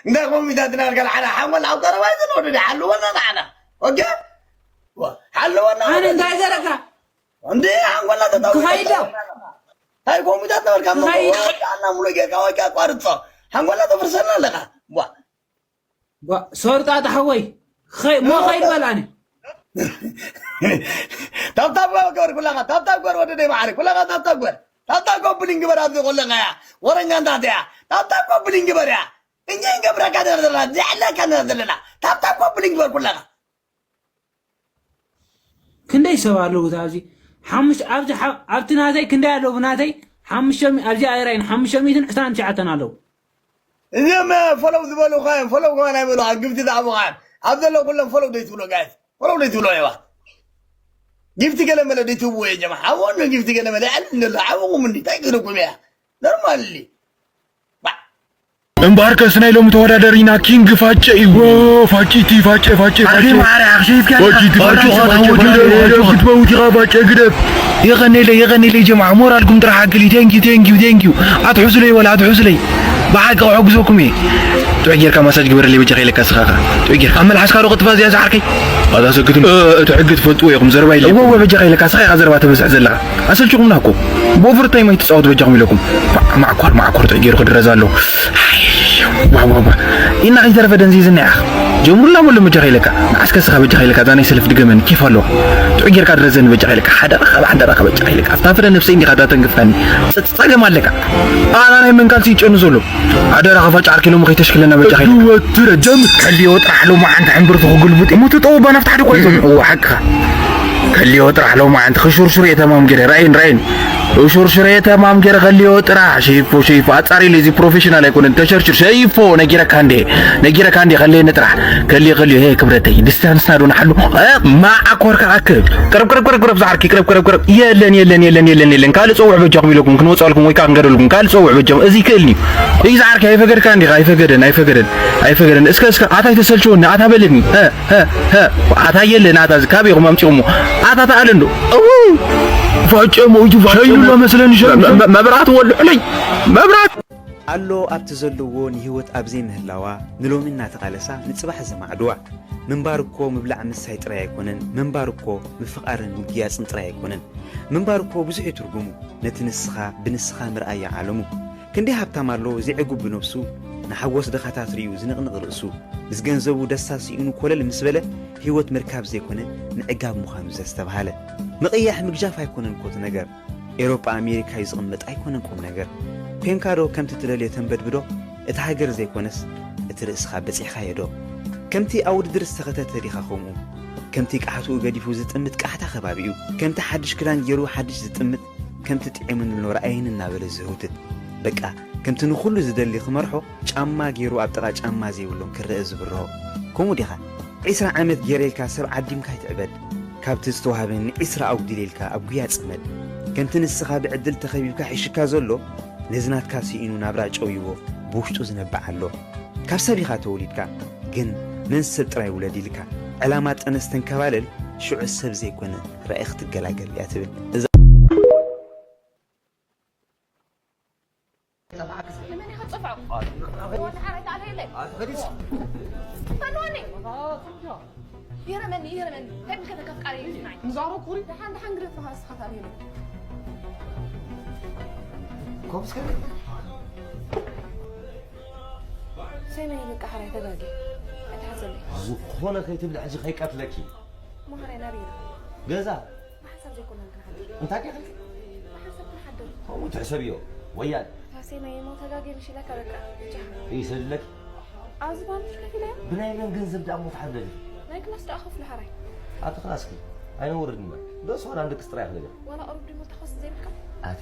እንታይ ኮሚታት ናልካ ንዓና ሓንጎል ኣብ ቀረባ ይዘን ወደ ደይ ሓልወና ንዓና ኦኬ ሓልወና ኣነ እንታይ ገረካ እንዲ ሓንጎልና ተታው ክኸይድ ዶ እንታይ ኮሚታት ነበርካ ኣና ሙሉ ጌርካ ወይ ኣቋርፆ ሓንጎልና ተፍርሰና ኣለካ ዋ ሶርጣ ጣሕወይ ሞ ኸይድ በላኒ ታብታብ ገበር ኩላኻ ታብታብ ገበር ወደ ደይ ማዕረ ኩላኻ ታብታብ ገበር ታብታብ ኮፕሊን ግበር ኣብዚ ኮለኻ ያ ወረኛ እንታት እያ ታብታብ ኮፕሊን ግበር ያ እኛ ይገብረካ ዘለና ዘለና ዝዕለካ ዘለና ዘለና ታብታብ ኮፕሊን ግበር ኩላኻ ክንደይ ሰብ ኣለዉ ኣብዚ ሓሙሽ ኣብዚ ሓ- ኣብቲ ናተይ ክንደይ ኣለዉ? ናተይ ሓሙሽተ ሚእቲ ኣብዚ ኣይራይን ሓሙሽተ ሚእትን ዕስራን ትሽዓተን ኣለዉ። እዚኦም ፈለው ዝበሉኻ እዮም። ፈለው ከማን ኣይበሉኻ፣ ግፍቲ ዝኣቡኻ እዮም። ኣብ ዘሎ ኩሎም ፈለው ደይ ትብሎ ጋይስ፣ ፈለው ደይ ትብሎ እየዋ። ጊፍቲ ገለ መለ ደይ ትብዎ እየ ጀማ። ሓቦን ጊፍቲ ገለ መለ ይዓል እንደሎ ሓቦኹም እንዲ እንታይ ገለኩም እያ። ኖርማል እምበኣርከስ ናይ ሎሚ ተወዳዳሪና ኪንግ ፋጨ እዩ። ዎ፣ ፋጭቲ ፋጨ ፋጨ ፋጨ ፋጭቲ ፋጨ ፋጨ ግደፍ ግደፍ ክትመውት ኢኻ ፋጨ ግደፍ። የቐኔለይ የቐኔለይ ጀምዓ ሞራልኩም ጥራሕ ኣክሊ thank you thank you thank you ኣትሑዙለይ ወላ ኣትሑዙለይ ብሓቂ ክሕግዘኩም እየ። ጥዑይ ጌርካ ማሳጅ ግበረለይ በጃኻ ኢለካ ስኻኻ ጥዑይ ጌርካ ኣብ መልሓስካ ዶ ቅጥፋ እዚኣ ዝዓርከይ ኣታ ሰክትም እቲ ሕጊ ትፈልጥዎ ኢኹም ዘረባ ኢለ እወ በጃኻ ኢለካ ስኻ ኢኻ ዘረባ ተበዝሕ ዘለኻ ኣሰልችኹምና እኮ ብኦቨርታይም ኣይትፃወት በጃኹም ኢለኩም ማዕኳር ማዕኮር ጥዑይ ገይሩ ክድረዝ ኣለዎ። ዋዋዋ ኢና ከይተረፈ ደንዚዝና ኢኻ ጀምሩላ በሎ በጃኻ ኢለካ ንዓስከ ስኻ በጃኻ ኢለካ እዛ ናይ ሰልፍ ድገመኒ ኬፍ ኣለዋ ጥዑይ ጌርካ ድረዘኒ በጃኻ ኢለካ ሓደራኻ ብሓደራኻ በጃኻ ኢለካ ኣብታ ፍረ ነብሰይ እንዲኻ ዳተንክፍካኒ ጸገም ኣለካ ኣና ናይ መንካልሲ ይጨኑ ዘሎ ኣደራ ኸፋጭ ዓርኪ ሎሚ ከይተሽክለና በጃኻ ኢለካ ወትረ ጀም ከልዮ ጥራሕ ሎሚ ሓንቲ ሕምብርቲ ክጉልብጥ እሞ ትጠውባ ናብቲ ሓደ ቆይቶ እዋ ሓቅኻ ከልዮ ጥራሕ ሎሚ ሓንቲ ክሹርሹር እየ ተማም ገይረ ራይን ራይን ሹርሹር እየ ተማም ገይረ ከልዮ ጥራሕ ሸይፎ ሸይፎ ኣጻሪ ኢለ እዚ ፕሮፌሽናል ኣይኮነን ተሸርሽር ሸይፎ ነጊረካ እንዴ ነጊረካ እንዴ ከልየኒ ጥራሕ ከልዮ ከልዮ ሄ ክብረተይ ዲስታንስና ዶ ንሓሉ ማዓኮርካ ኣክብ ቅርብ ቅርብ ቅርብ ቅርብ ዝዓርኪ ቅርብ ቅርብ ቅርብ የለን የለን የለን የለን የለን ካልእ ጸውዕ በጃኹም ኢለኩም ክንወጻልኩም ወይ ከዓ ክንገደልኩም ካልእ ጸውዕ በጃኹም እዚ ይክእልኒ እዩ ዝዓርኪ ኣይፈገድካ እንዲኻ ኣይፈገደን ኣይፈገደን ኣይፈገደን እስከ እስከ ኣታ ኣይተሰልችወኒ ኣታ በለኒ ኣታ የለ ናታ እዚ ካበይ ኢኹም ኣምፂኹሞ ኣታ ተኣለ እንዶ ፋጨ ሞይቱ ፋጨ ሸይሉ ዶ መስለኒ ሸይሉ መብራት ወልዑለይ መብራት ኣሎ ኣብቲ ዘለዎ ንህይወት ኣብ ዘይምህላዋ ንሎሚ እናተቓለሳ ንፅባሕ ዘማዕድዋ ምንባር እኮ ምብላዕ ምስታይ ጥራይ ኣይኮነን ምንባር እኮ ምፍቓርን ምግያፅን ጥራይ ኣይኮነን ምንባር እኮ ብዙሕ እዩ ትርጉሙ ነቲ ንስኻ ብንስኻ ምርኣያ ዓለሙ ክንደይ ሃብታም ኣሎ ዜዕጉ ብነብሱ ንሓጎስ ድኻታት ርእዩ ዝንቕንቕ ርእሱ ምስ ገንዘቡ ደስታ ስኢኑ ኮለል ምስ በለ ህይወት ምርካብ ዘይኮነ ምዕጋብ ምዃኑ ዘስተብሃለ ምቕያሕ ምግጃፍ ኣይኮነን ኮቲ ነገር ኤሮጳ ኣሜሪካ እዩ ዝቕመጥ ኣይኮነን ቁም ነገር ፔንካዶ ከምቲ ትደልዮ ተንበድብዶ እቲ ሃገር ዘይኮነስ እቲ ርእስኻ በጺሕኻዮ ዶ ከምቲ ኣብ ውድድር ዝተኸተተ ዲኻ ከምኡ ከምቲ ቃሕትኡ ገዲፉ ዝጥምት ቃሕታ ከባቢኡ ከምቲ ሓድሽ ክዳን ገይሩ ሓድሽ ዝጥምት ከምቲ ጥዒሙኒ ኣሎ ረኣየኒ እናበለ ዝህውትት በቃ ከምቲ ንኹሉ ዝደሊ ክመርሖ ጫማ ገይሩ ኣብ ጥቓ ጫማ ዘይብሎም ክረአ ዝብርሆ ከምኡ ዲኻ ዒስራ ዓመት ገይረ ኢልካ ሰብ ዓዲምካ ኣይትዕበድ ካብቲ ዝተዋህበኒ ዒስራ ኣጉዲለ ኢልካ ኣብ ጉያ ጽመድ ከምቲ ንስኻ ብዕድል ተኸቢብካ ሒሽካ ዘሎ ነዚ ናትካ ስኢኑ ናብራ ጨውይዎ ብውሽጡ ዝነብዕ ኣሎ ካብ ሰብ ኢኻ ተወሊድካ ግን መን ሰብ ጥራይ ውለድ ኢልካ ዕላማ ጠነስ ተንከባለል ሽዑ ሰብ ዘይኮነ ራኢ ክትገላገል እያ ትብል እዛ ንመን ኢኻ ትጸፍዖ? ዋና ሓራይ ተኣለ የለ። ኣትኸዲስ። ፈንወኒ። ይረመኒ ይረመኒ። ከብከ ተከፍቃሪ ይዝናይ። ንዛሮ ኩሪ። ደሓን ደሓን ግደፍ ተኻ ስኻ ተኣለ የለ። ኮብስከ። ሰይመይ በቃ ሓራይ ተጋጊ። ኣይትሓዘለይ። ዝኾነ ከይትብሊ ሕጂ ከይቀትለኪ። ማህራይ ናበይ ኢኻ? ገዛ። ብሓንሳብ ዘይኮነን ክንሓድር። እንታይ ዲኺ? ብሓንሳብ ክንሓድር። ከምኡ ትሕሰብዮ። ወያል። ታሴ ናይ ሞ ተጋጌ ምሽ ኢለካ በቃ። ብቻ። ይሰድለኪ። ኣብዚ ባንክ ከፊለ። ብናይ መን ገንዘብ ደኣ ሞ ትሓድሪ? ናይ ክላስ ደኣ ከፍሉ ሓራይ። ኣቲ ክላስኪ። ኣይነውርድና። ደስ ዋላ ንድቅስ ጥራይ ክነገር። ዋላ ቁሩብ ድሞ ተኸስ ዘይብልካ? ኣቲ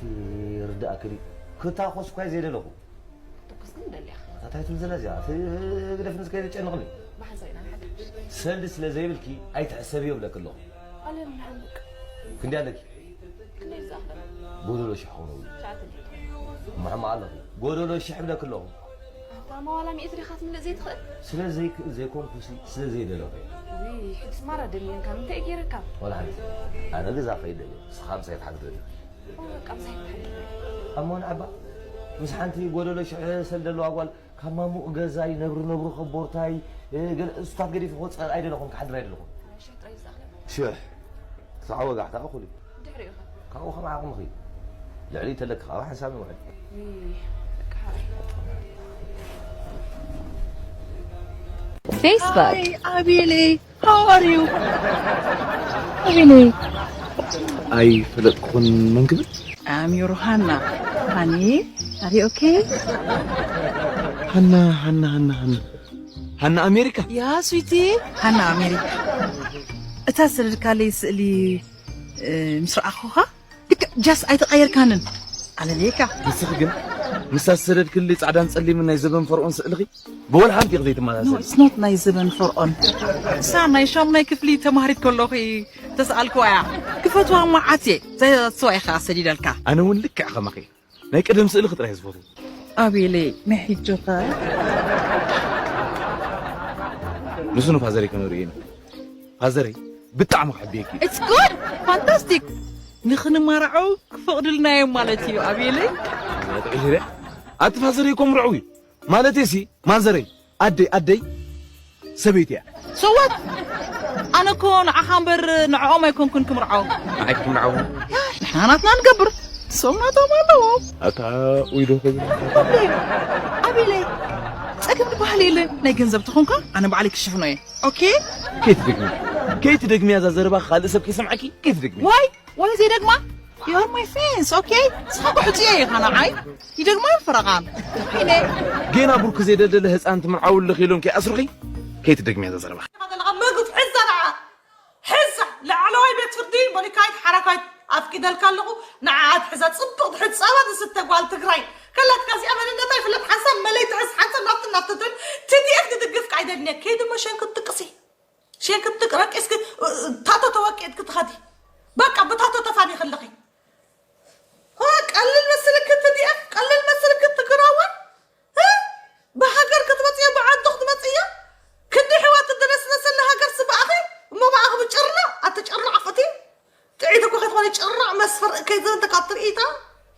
ርዳእክኒ። ክታኾስ እኳ ዘይደለኹ። ትኩስ ግን ደልያ። ኣታ እንታይ ትብል ዘላ እዚኣ? እቲ ግደፍኒ እስከ የጨንቕኒ። ብሓንሳብ ኢና ንሓድር። ሰልዲ ስለ ዘይብልኪ ኣይትሕሰብዮ እብለኪ ኣለኹ። ኣለ ምናምቅ። ክንደይ ኣለኪ? ክንደይ ዝኣኽለ? ጎደሎ ሽሕ ኾነ። ትሽዓተ ሚእቲ። እሞ ሕማቕ ኣለኺ። ጎደሎ ሽሕ እብለኪ ኣለኹ። ኣታ መዋላ ሚእቲ ዲኻ ትምልእ ዘይትኽእል? ስለ ዘይክእል ዘይኮንኩሲ ስለ ዘይደለኹ። ውይ ሕጅስ ማራ ደልየንካ ምንታይ ገይረካ? ዋላ ሓንቲ። ኣነ ገዛ ከይደ ንስኻ ምሳይ ትሓድረኒ። እሞ ንዓባ ምስ ሓንቲ ጎደሎ ሽሕ ሰል ዘለዋ ጓል ካብ ማሙቕ ገዛይ ነብሪ ነብሩ ከቦርታይ ገለ እሱታት ገዲፉ ክወፅእ ኣይደለኹን ክሓድር ኣይደለኹን። ሽሕ ክሳዕ ወጋሕታ እኹል እዩ። ካብኡ ከም ዓቕምኺ ልዕሊ ተለኪ ካብ ሓንሳብ ንውዕል። Facebook ኣቤለይ How are you? Abinay. ኣይፈለጥኩኹን መን ክብል? I'm your Hannah. Honey, are you okay? ሃና ሃና ሃና ሃና ሃና ኣሜሪካ Yeah, sweetie. ሃና ኣሜሪካ። እታ ስልካለይ ስእሊ ምስ ረኣኹኻ ልክዕ ጃስ ኣይተቐየርካንን። ኣለልየካ። ንስኺ ግን ምስታ ዝሰደድክልይ ጻዕዳን ጸሊምን ናይ ዘበን ፈርኦን ስእልኺ ብወላ ሓንቲ ኢኺ ዘይትመሳሰሊ። It's not ናይ ዘበን ፈርኦን። እሳ ናይ ሻሙናይ ክፍሊ ተማሃሪት ከለኹ ተስኣልክዋ እያ። ክፈትዋ መዓት እየ። ዘስዋ ኢኻ ሰዲደልካ። ኣነ እውን ልክዕ ከማኺ ናይ ቀደም ስእልኺ ጥራይ ዝፈትዎ። ኣቤለይ ናይ ሕጂ ኸ? ንሱ ንፋዘረይ ከነርእዩ ኢና። ፋዘረይ ብጣዕሚ ክሕብየኪ እዩ። It's good! Fantastic! ንኽንማርዓው ክፈቕድልና እዮም ማለት እዩ ኣቤለይ። ጥዒ ዙርያ ኣቲ ፋዘረይ እኮ ምርዕው እዩ። ማለተይሲ ማዘረይ ኣደይ ኣደይ ሰበይቲ እያ። So what? ኣነ እኮ ንዓኻ እምበር ንዕኦም ኣይኮንኩን ክምርዖም። ንዓይ ክትምርዓው? ያ ንሕና ናትና ንገብር። እሶም ናቶም ኣለዎም። ኣታ ኡይ ዶ ከብል? ኣቤለይ ጸገም ዝበሃል የለን። ናይ ገንዘብ ተኾንካ ኣነ ባዕለይ ክሽፍኖ እየ። ኦኬ? ከይትደግሚ ከይትደግሚ እዛ ዘረባ ካልእ ሰብ ከይሰምዓኪ ከይትደግሚ። ዋይ ዋይ ዘይደግማ? You are my friends, okay? ንስኻ ክሕጽዮ ኢኻ ንዓይ። ይደግማ ፈረቓን። ሒነ። ጌና ብሩክ ዘይደልደለ ህፃን ትምርዓውልኽ ኢሎም ከይኣስሩኺ ከይትደግሚ እዛ ዘረባ። ዘለኻ መግብ ሕዛ ንዓ። ሕዛ ላዕለዋይ ቤት ፍርዲ ሞኒካይት ሓራካይት ኣፍቂደልካ ኣለኹ። ንዓ ኣትሕዛ ጽብቕቲ ሕጂ ጸባ ዝስተ ጓል ትግራይ። ከላትካ እዚኣ መንነታ ይፍለጥ ሓንሳብ መለይ ትሕዝ ሓንሳብ ናብቲ ናብቲ ትብል ቲ ዲ ኤፍ ትድግፍ ቃይደልኒ። ከይዲ መሸንክት ጥቅሲ። ሸንክትክ ረቂስክ ታቶ ተወቂጥክ ትኸዲ። በቃ ብታቶ ተፋኒ ከለኺ። ሆ ቀልል መስልክ ትዲኤፍ ቀልል መስልክ ትግራዋን። ህ? ብሃገር ክትመጽዮ ብዓዱ ክትመጽዮ። ክንዲ ሕዋት ትድነስነሰለ ሃገር ስባኣኺ እሞ ብኣኺ ብጭርና ኣትጭርና ዓፍቲ። ጥዒት እኮ ክትኾኒ ጭርና መስፈር ከይዘንተካ ትርኢታ።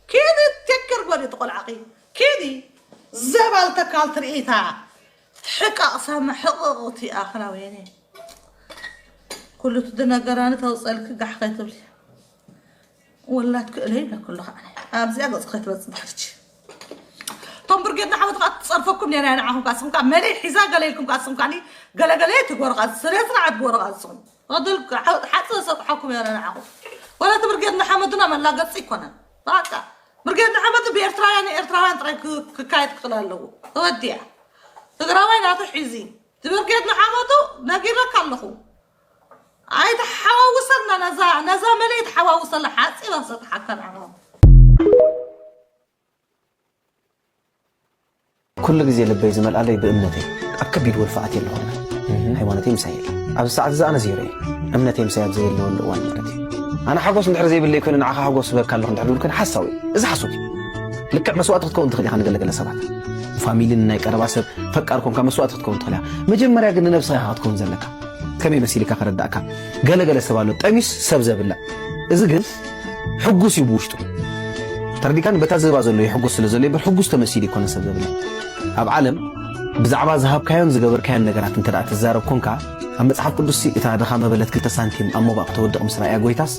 ኪዲ ቴክር ጎኒ ትቆልዓኺ። ኪዲ ዘባል ተካል ትርኢታ። ሕቃቕ ሳማ ሕቕቕቲ ኣኽላ ወይኔ። ኩሉ እቲ ዝነገራኒ ተውፀልኪ ጋሕ ከይትብሊ። ወላድ ክእለ ይብለኩ ኣለኹ ኣነ። ኣብዚኣ ገፅ ከይትበፅ ድሕርች። እቶም ብርጌድ ንሓመድ ከዓ ትፀርፈኩም ነይራ እያ ንዓኹም ከዓ ስምካ መለይ ሒዛ ገለ ኢልኩም ከዓ ስምካ ገለገለ ትጎርቃ ስነ ስርዓት ጎርቃ ስኹም። ወደል ሓፂ ሰጥሓኩም ነይረ ንዓኹም። ወላ እቲ ብርጌድ ንሓመድና መላገፂ ይኮነን። በቃ ብርጌድ ንሓመድ ብኤርትራውያን ኤርትራውያን ጥራይ ክካየድ ክኽእል ኣለዎ። ተወዲያ ትግራዋይ ናቱ ሒዚ ትብርጌድ ንሓመዱ ነጊረካ ኣለኹ። ኣይተሓዋውሰልና ነዛ ነዛ መለ ይተሓዋውሰላ ሓፂባ ሰጥሓካ ንዓና። ኩሉ ግዜ ልበይ ዝመልኣለይ ብእምነተይ ኣብ ከቢድ ወልፊ ኣትየ ኣለኹ። ሃይማኖተይ ምሳይ የለን። ኣብዚ ሰዓት እዚ ኣነ ዜሮ እየ። እምነተይ ምሳይ ኣብ ዘየለወሉ እዋን ማለት እዩ። ኣነ ሓጎስ እንድሕር ዘይብለይ ኮይኑ ንዓኻ ሓጎስ ክህበካ ኣለኹ እንድሕር ድብል ኮይኑ ሓሳዊ እዩ። እዚ ሓሶት እዩ። ልክዕ መስዋእቲ ክትከውን ትኽእል ኢኻ ንገለገለ ሰባት። ፋሚሊ ንናይ ቀረባ ሰብ ፈቃር ኮንካ መስዋእቲ ክትከውን ትኽእል ኢኻ። መጀመርያ ግን ንነብስኻ ኢኻ ክትከውን ዘለካ። ከመይ መሲልካ ከረዳእካ? ገለገለ ሰብ ኣሎ ጠሚዩስ ሰብ ዘብልዕ። እዚ ግን ሕጉስ እዩ ብውሽጡ። ተረዲካኒ? በታ ዝህባ ዘሎ ይሕጎስ ስለ ዘሎ እምበር ሕጉስ ተመሲሉ ይኮነ ሰብ ዘብለ። ኣብ ዓለም ብዛዕባ ዝሃብካዮን ዝገበርካዮን ነገራት እንተ ደኣ ትዛረብ ኮንካ፣ ኣብ መጽሓፍ ቅዱስሲ እታ ድኻ መበለት ክልተ ሳንቲም ኣብ ሞባእ ክተወድቕ ምስ ረኣያ ጎይታስ፣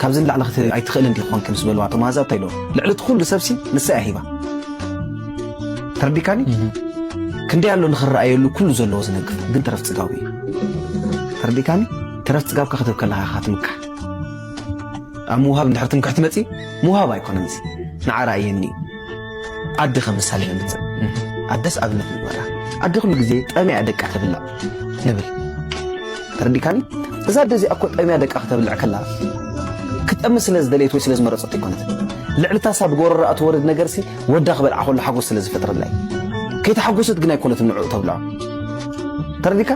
ካብዚ ንላዕሊ ክት- ኣይትኽእልን ዲኺ ኮንኪ ምስ በልዋ እቶም ኣህዛብ እንታይ ኢልዎም? ልዕሊ እቲ ኩሉ ሰብሲ ንሳ እያ ሂባ። ተረዲካኒ? ክንደይ ኣሎ ንኽረኣየሉ ኩሉ ዘለዎ ዝነግፍ ግን ተረፍ ጽጋቡ እዩ። ተረዲካኒ? ተረፍ ጽጋብካ ክትብ ከለኻ ኢኻ ትምካሕ። ኣብ ምውሃብ እንድሕር ትምክሕቲ መጺ ምውሃብ ኣይኮነን እዚ ንዓ ረኣየኒ እዩ ኣደ ከም ምሳሌ የምጽእ ኣደስ ኣብነት ንግበራ ኣደ ኩሉ ግዜ ጠምያ ደቃ ተብልዕ ንብል ተረዲካኒ እዛ ኣደ እዚኣ እኮ ጠምያ ደቃ ከተብልዕ ከላ ክጠሚ ስለ ዝደለየት ወይ ስለ ዝመረጸት ኣይኮነትን ልዕሊ ታሳ ብጎረራኣ ትወርድ ነገርሲ ወዳ ክበልዓ ከሎ ሓጎስ ስለ ዝፈጥረላ እዩ ከይተሓጎሰት ግን ኣይኮነትን ንዕኡ ተብልዖ ተረዲካ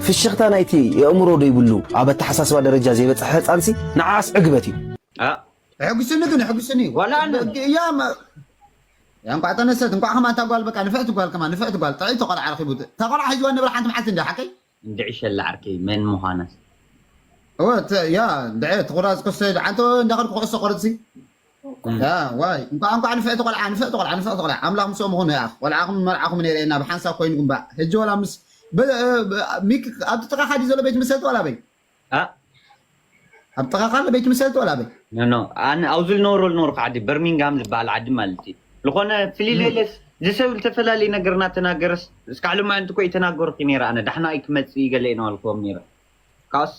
ፍሽኽታ ናይቲ የእምሮ ዶ ይብሉ ኣብ ኣተሓሳስባ ደረጃ ዘይበፅሐ ህፃንሲ ንዓኣስ ዕግበት እዩ። የሕጉስኒ ግን የሕጉስኒ እዩ። ዋላ ኣነ። እያ መ- ያ እንኳዕ ተነሰት እንኳዕ ከማ እታ ጓል በቃ ንፍዕቲ ጓል ከማ ንፍዕቲ ጓል ጥዕይቲ ቆልዓ ረኪቡ እታ ቆልዓ ሒዝዋ ነብረ ሓንቲ መዓልቲ እንዲ ሓቀይ እንድዒ ሸላ ዓርከይ መን ምዃናስ እወ ተ- ያ እንድዒ ትኩራዝ ኮሰ ዓንተ እንዳኸድኩ ኩዕሶ ቆርፅሲ ያ ዋይ እንኳዕ እንኳዕ ንፍዕቲ ቆልዓ ንፍዕቲ ቆልዓ ንፍዕቲ ቆልዓ ኣምላኽ ምስኦም ምኾኑ ያ ቆልዓኹም መርዓኹም ነይረ እና ብሓንሳብ ኮይኑ ግንባዕ ሕጂ ወላ ምስ ብ- ብ- ሚክ ኣብቲ ጥቃኻ ድዩ ዘሎ ቤት መሰልቲ ዋላ በይ ኣ ኣብ ጥቃኻ ኣሎ ቤት መሰልቲ ዋላ ኣበይ? ኖ ኖ ኣነ ኣብዚ ልነብረሉ ነበርኩ ዓዲ በርሚንግሃም ዝበሃል ዓዲ ማለት እዩ። ልኾነ ፍልይ ለይለስ እዚ ሰብ ዝተፈላለየ ነገር እናተናገረስ እስካዕ ሎማዓንቲ እኮ ይተናገርኩ ነይረ ኣነ ዳሕና እዩ ክመፅእ እዩ ገለ እናበልክዎም ነይረ። ካብስ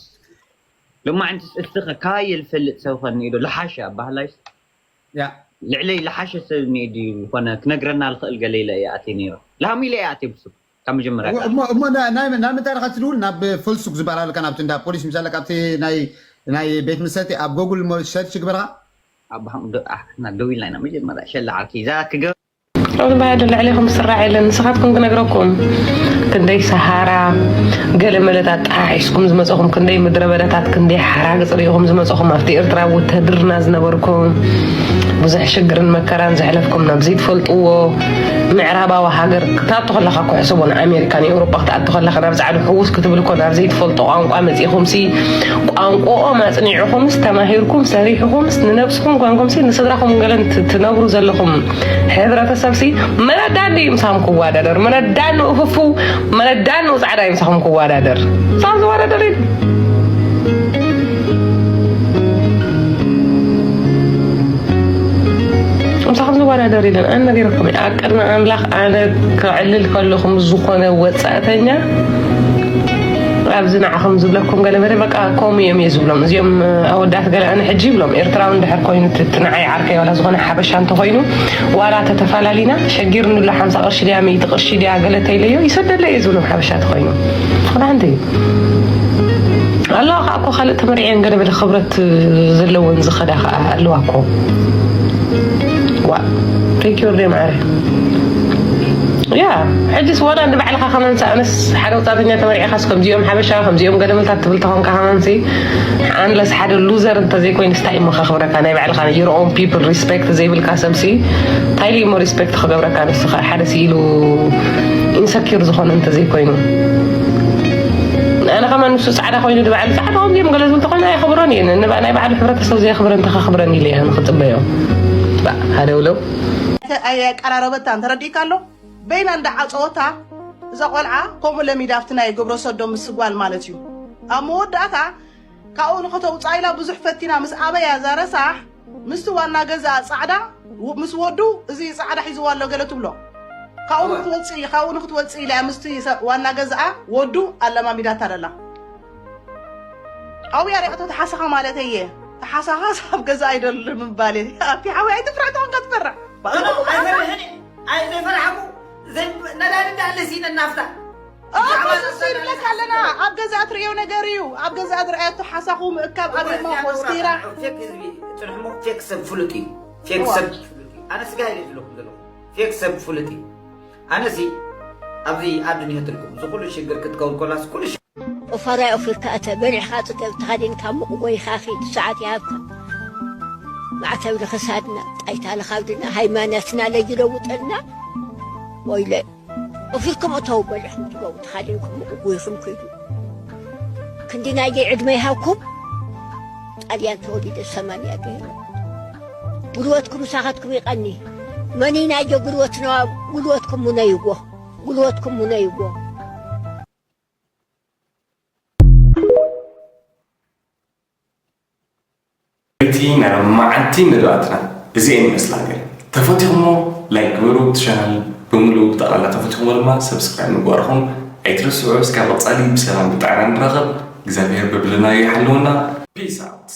ሎማዓንትስ እስኸ ካባየ ልፈልጥ ሰብ ኸ እኒኦ ዶ ልሓሸ ኣባህላይስ ልዕለይ ልሓሸ ሰብ እኒኦ ድዩ ዝኾነ ክነግረና ልኽእል ገለ ኢለ እየ ኣትየ ነይረ። ላም ኢለ እየ ኣትየ ብሱብ ካብ መጀመርያ እሞ እሞ ና- ናይ ናይ ምንታይ ኢኻ ትድውል ናብ ፈልሱክ ዝበሃል ኣለካ ናብቲ እንዳ ፖሊስ ምሳለ ካብቲ ናይ ናይ ቤት ምሰቲ ኣብ ጎጉል ሞ ሰርች ግበርካ። ኣባሃም ዶ ኣሕና ደው ኢልና ኢና መጀመርያ ሸላ ዓርኪ እዛ ክገ ኣብዚ ባዕዲ ልዕሌኹም ዝስራዕ የለን። ንስኻትኩም ክነግረኩም ክንደይ ሰሃራ ገለ መለት ኣጠሓሒስኩም ዝመፀኹም፣ ክንደይ ምድረ በዳታት፣ ክንደይ ሓራግፅ ርኢኹም ዝመፀኹም፣ ኣብቲ ኤርትራ ውትህድርና ዝነበርኩም ብዙሕ ሽግርን መከራን ዘሕለፍኩም ናብ ዘይትፈልጥዎ ምዕራባዊ ሃገር ክትኣቱ ከለኻ እኮ ሕሰቦ፣ ንኣሜሪካ ንኤውሮጳ ክትኣቱ ከለኻ ናብ ፃዕዱ ሕውስ ክትብል እኮ ናብ ዘይትፈልጦ ቋንቋ መፂኹም ሲ ቋንቋኦም ኣፅኒዕኹምስ ተማሂርኩም ሰሪሕኹምስ ንነብስኹም ኮንኩም ሲ ንስድራኹም ገለን ት- ትነብሩ ዘለኹም ሕብረተሰብ ሲ መን ኣዳኒ እዩ ምሳኹም ክወዳደር? መን ኣዳኒ እፍፉ? መን ኣዳኒ ፃዕዳ እዩ ምሳኹም ክወዳደር? ምሳኹም ዝወዳደር የለን። ምሳኹም ዝወዳደር የለን። ኣነ ነጊረኩም እየ። ኣብ ቅድሚ ኣምላኽ ኣነ ከዕልል ከለኹ ምስ ዝኾነ ወፃእተኛ ኣብዚ ንዓኹም ዝብለኩም ገለ መለ በቃ ከምኡ እዮም እየ ዝብሎም። እዚኦም ኣወዳት ገለ ኣነ ሕጂ ይብሎም ኤርትራዊ እንድሕር ኮይኑ እቲ እቲ ንዓይ ዓርከይ ዋላ ዝኾነ ሓበሻ እንተኾይኑ ዋላ ተተፈላለና ሸጊርኒ ኣሎ ሓምሳ ቅርሺ ድያ ሚእቲ ቅርሺ ድያ ገለ ተይለዮ ይሰደለይ እየ ዝብሎም ሓበሻ ተኾይኑ። ዋላ ሓንቲ ኣለዋ ከዓ እኮ ካልእ ተመርዕየን ገለ መለ ክብረት ዘለወን ዝኸዳ ከዓ ኣለዋ እኮ። ዋ ቴንኪዩ ርዴ ማዕረ ያ ሕጅስ ዋላ ንባዕልኻ ከማን ኣነስ ሓደ ወፃእተኛ ተመርዒኻስ ከምዚኦም ሓበሻ ከምዚኦም ገለመልታት ትብል ተኾንካ ከማንሲ ኣንለስ ሓደ ሉዘር እንተዘይኮይኑ ስታይ እሞ ከኽብረካ ናይ ባዕልኻ your own people respect ዘይብልካ ሰብሲ ታይሊ እሞ ሪስፔክት ክገብረካ ንስኻ ሓደ ስኢሉ ኢንሰኪር ዝኾነ እንተዘይኮይኑ ኣነ ከማን ንሱ ፃዕዳ ኮይኑ ንባዕሉ ፃዕዳ ከምዚኦም ገለ ዝብል ተኮይኑ ኣይኽብሮን እየ ንባ ናይ ባዕሉ ሕብረተሰብ ዘየኽብረ እንተኸኽብረን ኢለ እየ ንክፅበዮ ሓደ ውለው ኣየቀራረበታን ተረዲእካ ኣሎ በይና እንዳዓፀወታ እዛ ቆልዓ ከምኡ ለሚዳ ኣብቲ ናይ ግብረ ሰዶም ምስ ጓል ማለት እዩ ኣብ መወዳእታ ካብኡ ንክተውፅኣ ኢላ ብዙሕ ፈቲና ምስ ኣበያ እዛ ረሳሕ ምስቲ ዋና ገዛ ፃዕዳ ምስ ወዱ እዚ ፃዕዳ ሒዝዋ ኣሎ ገለ ትብሎ ካብኡ ንክትወፅእ ካብኡ ንክትወፅእ ኢላ ምስቲ ዋና ገዛኣ ወዱ ኣለማሚዳታ ደላ ኣብያ ሪኣቶ ተሓሳኻ ማለት እየ ተሓሳኻ ኣብ ገዛ ኣይደል ምባል ኣቲ ሓወይ ኣይትፍራሕ ተኾንካ ትፈርሕ ኣይፈርሕን እየ። ኣይ ዘይፈርሓኩ ነዳዲ እንዳለ ሲነ ናፍታ ይብለካ ኣለና ኣብ ገዛ ትርእዮ ነገር እዩ ኣብ ገዛ ዝረኣየቶ ሓሳኹ ምእካብ ኣቤማ ኮስቲራ ፌክ ህዝቢ ፅንሕሞ ፌክ ሰብ ፍሉጥ እዩ። ፌክ ሰብ ፍሉጥ እዩ። ኣነ ስጋ ኢለ ዝለኩም ዘለኹ ፌክ ሰብ ፍሉጥ እዩ። ኣነሲ ኣብዚ ኣዱንያ ትልኩም እዚ ኩሉ ሽግር ክትከውን ኮላስ ኩሉ ኦፋራይ ኦፊርካ እተ በሊዕኻ ጽገብ ተኸዲንካ ሙቕ ጎይኻ ኺድ ሰዓት ይሃብካ ማዕተብ ንኽሳድና ጣይታ ንኻብድና ሃይማኖትና ለይለውጠልና ወይለ ኦፊርኩም እተው በሊዕኹም ትገቡ ተኸዲንኩም ሙቕ ጎይኹም ኪዱ ክንዲ ናየይ ዕድመ ይሃብኩም ጣልያን ተወሊደ ሰማንያ ገይረ ጉልበትኩም ምሳኻትኩም ይቐኒ መኒ ናዮ ጉልበትና ጉልበትኩም ሙነይዎ ጉልበትኩም ሙነይዎ እቲ ናይ መዓልቲ መደባትና እዚኤን ይመስላ ነይረን። ተፈቲኹሞ ላይክ ግበሩ፣ እቲ ቻናል ብምሉኡ ብጠቕላላ ተፈቲኹሞ ድማ ሰብስክራይብ ምግባርኹም ኣይትረስዑ። እስካብ ቀፃሊ ብሰላም ብጥዕና ንራኸብ። እግዚኣብሔር በብለናዮ ይሓልወና። ፒስ ኣውት።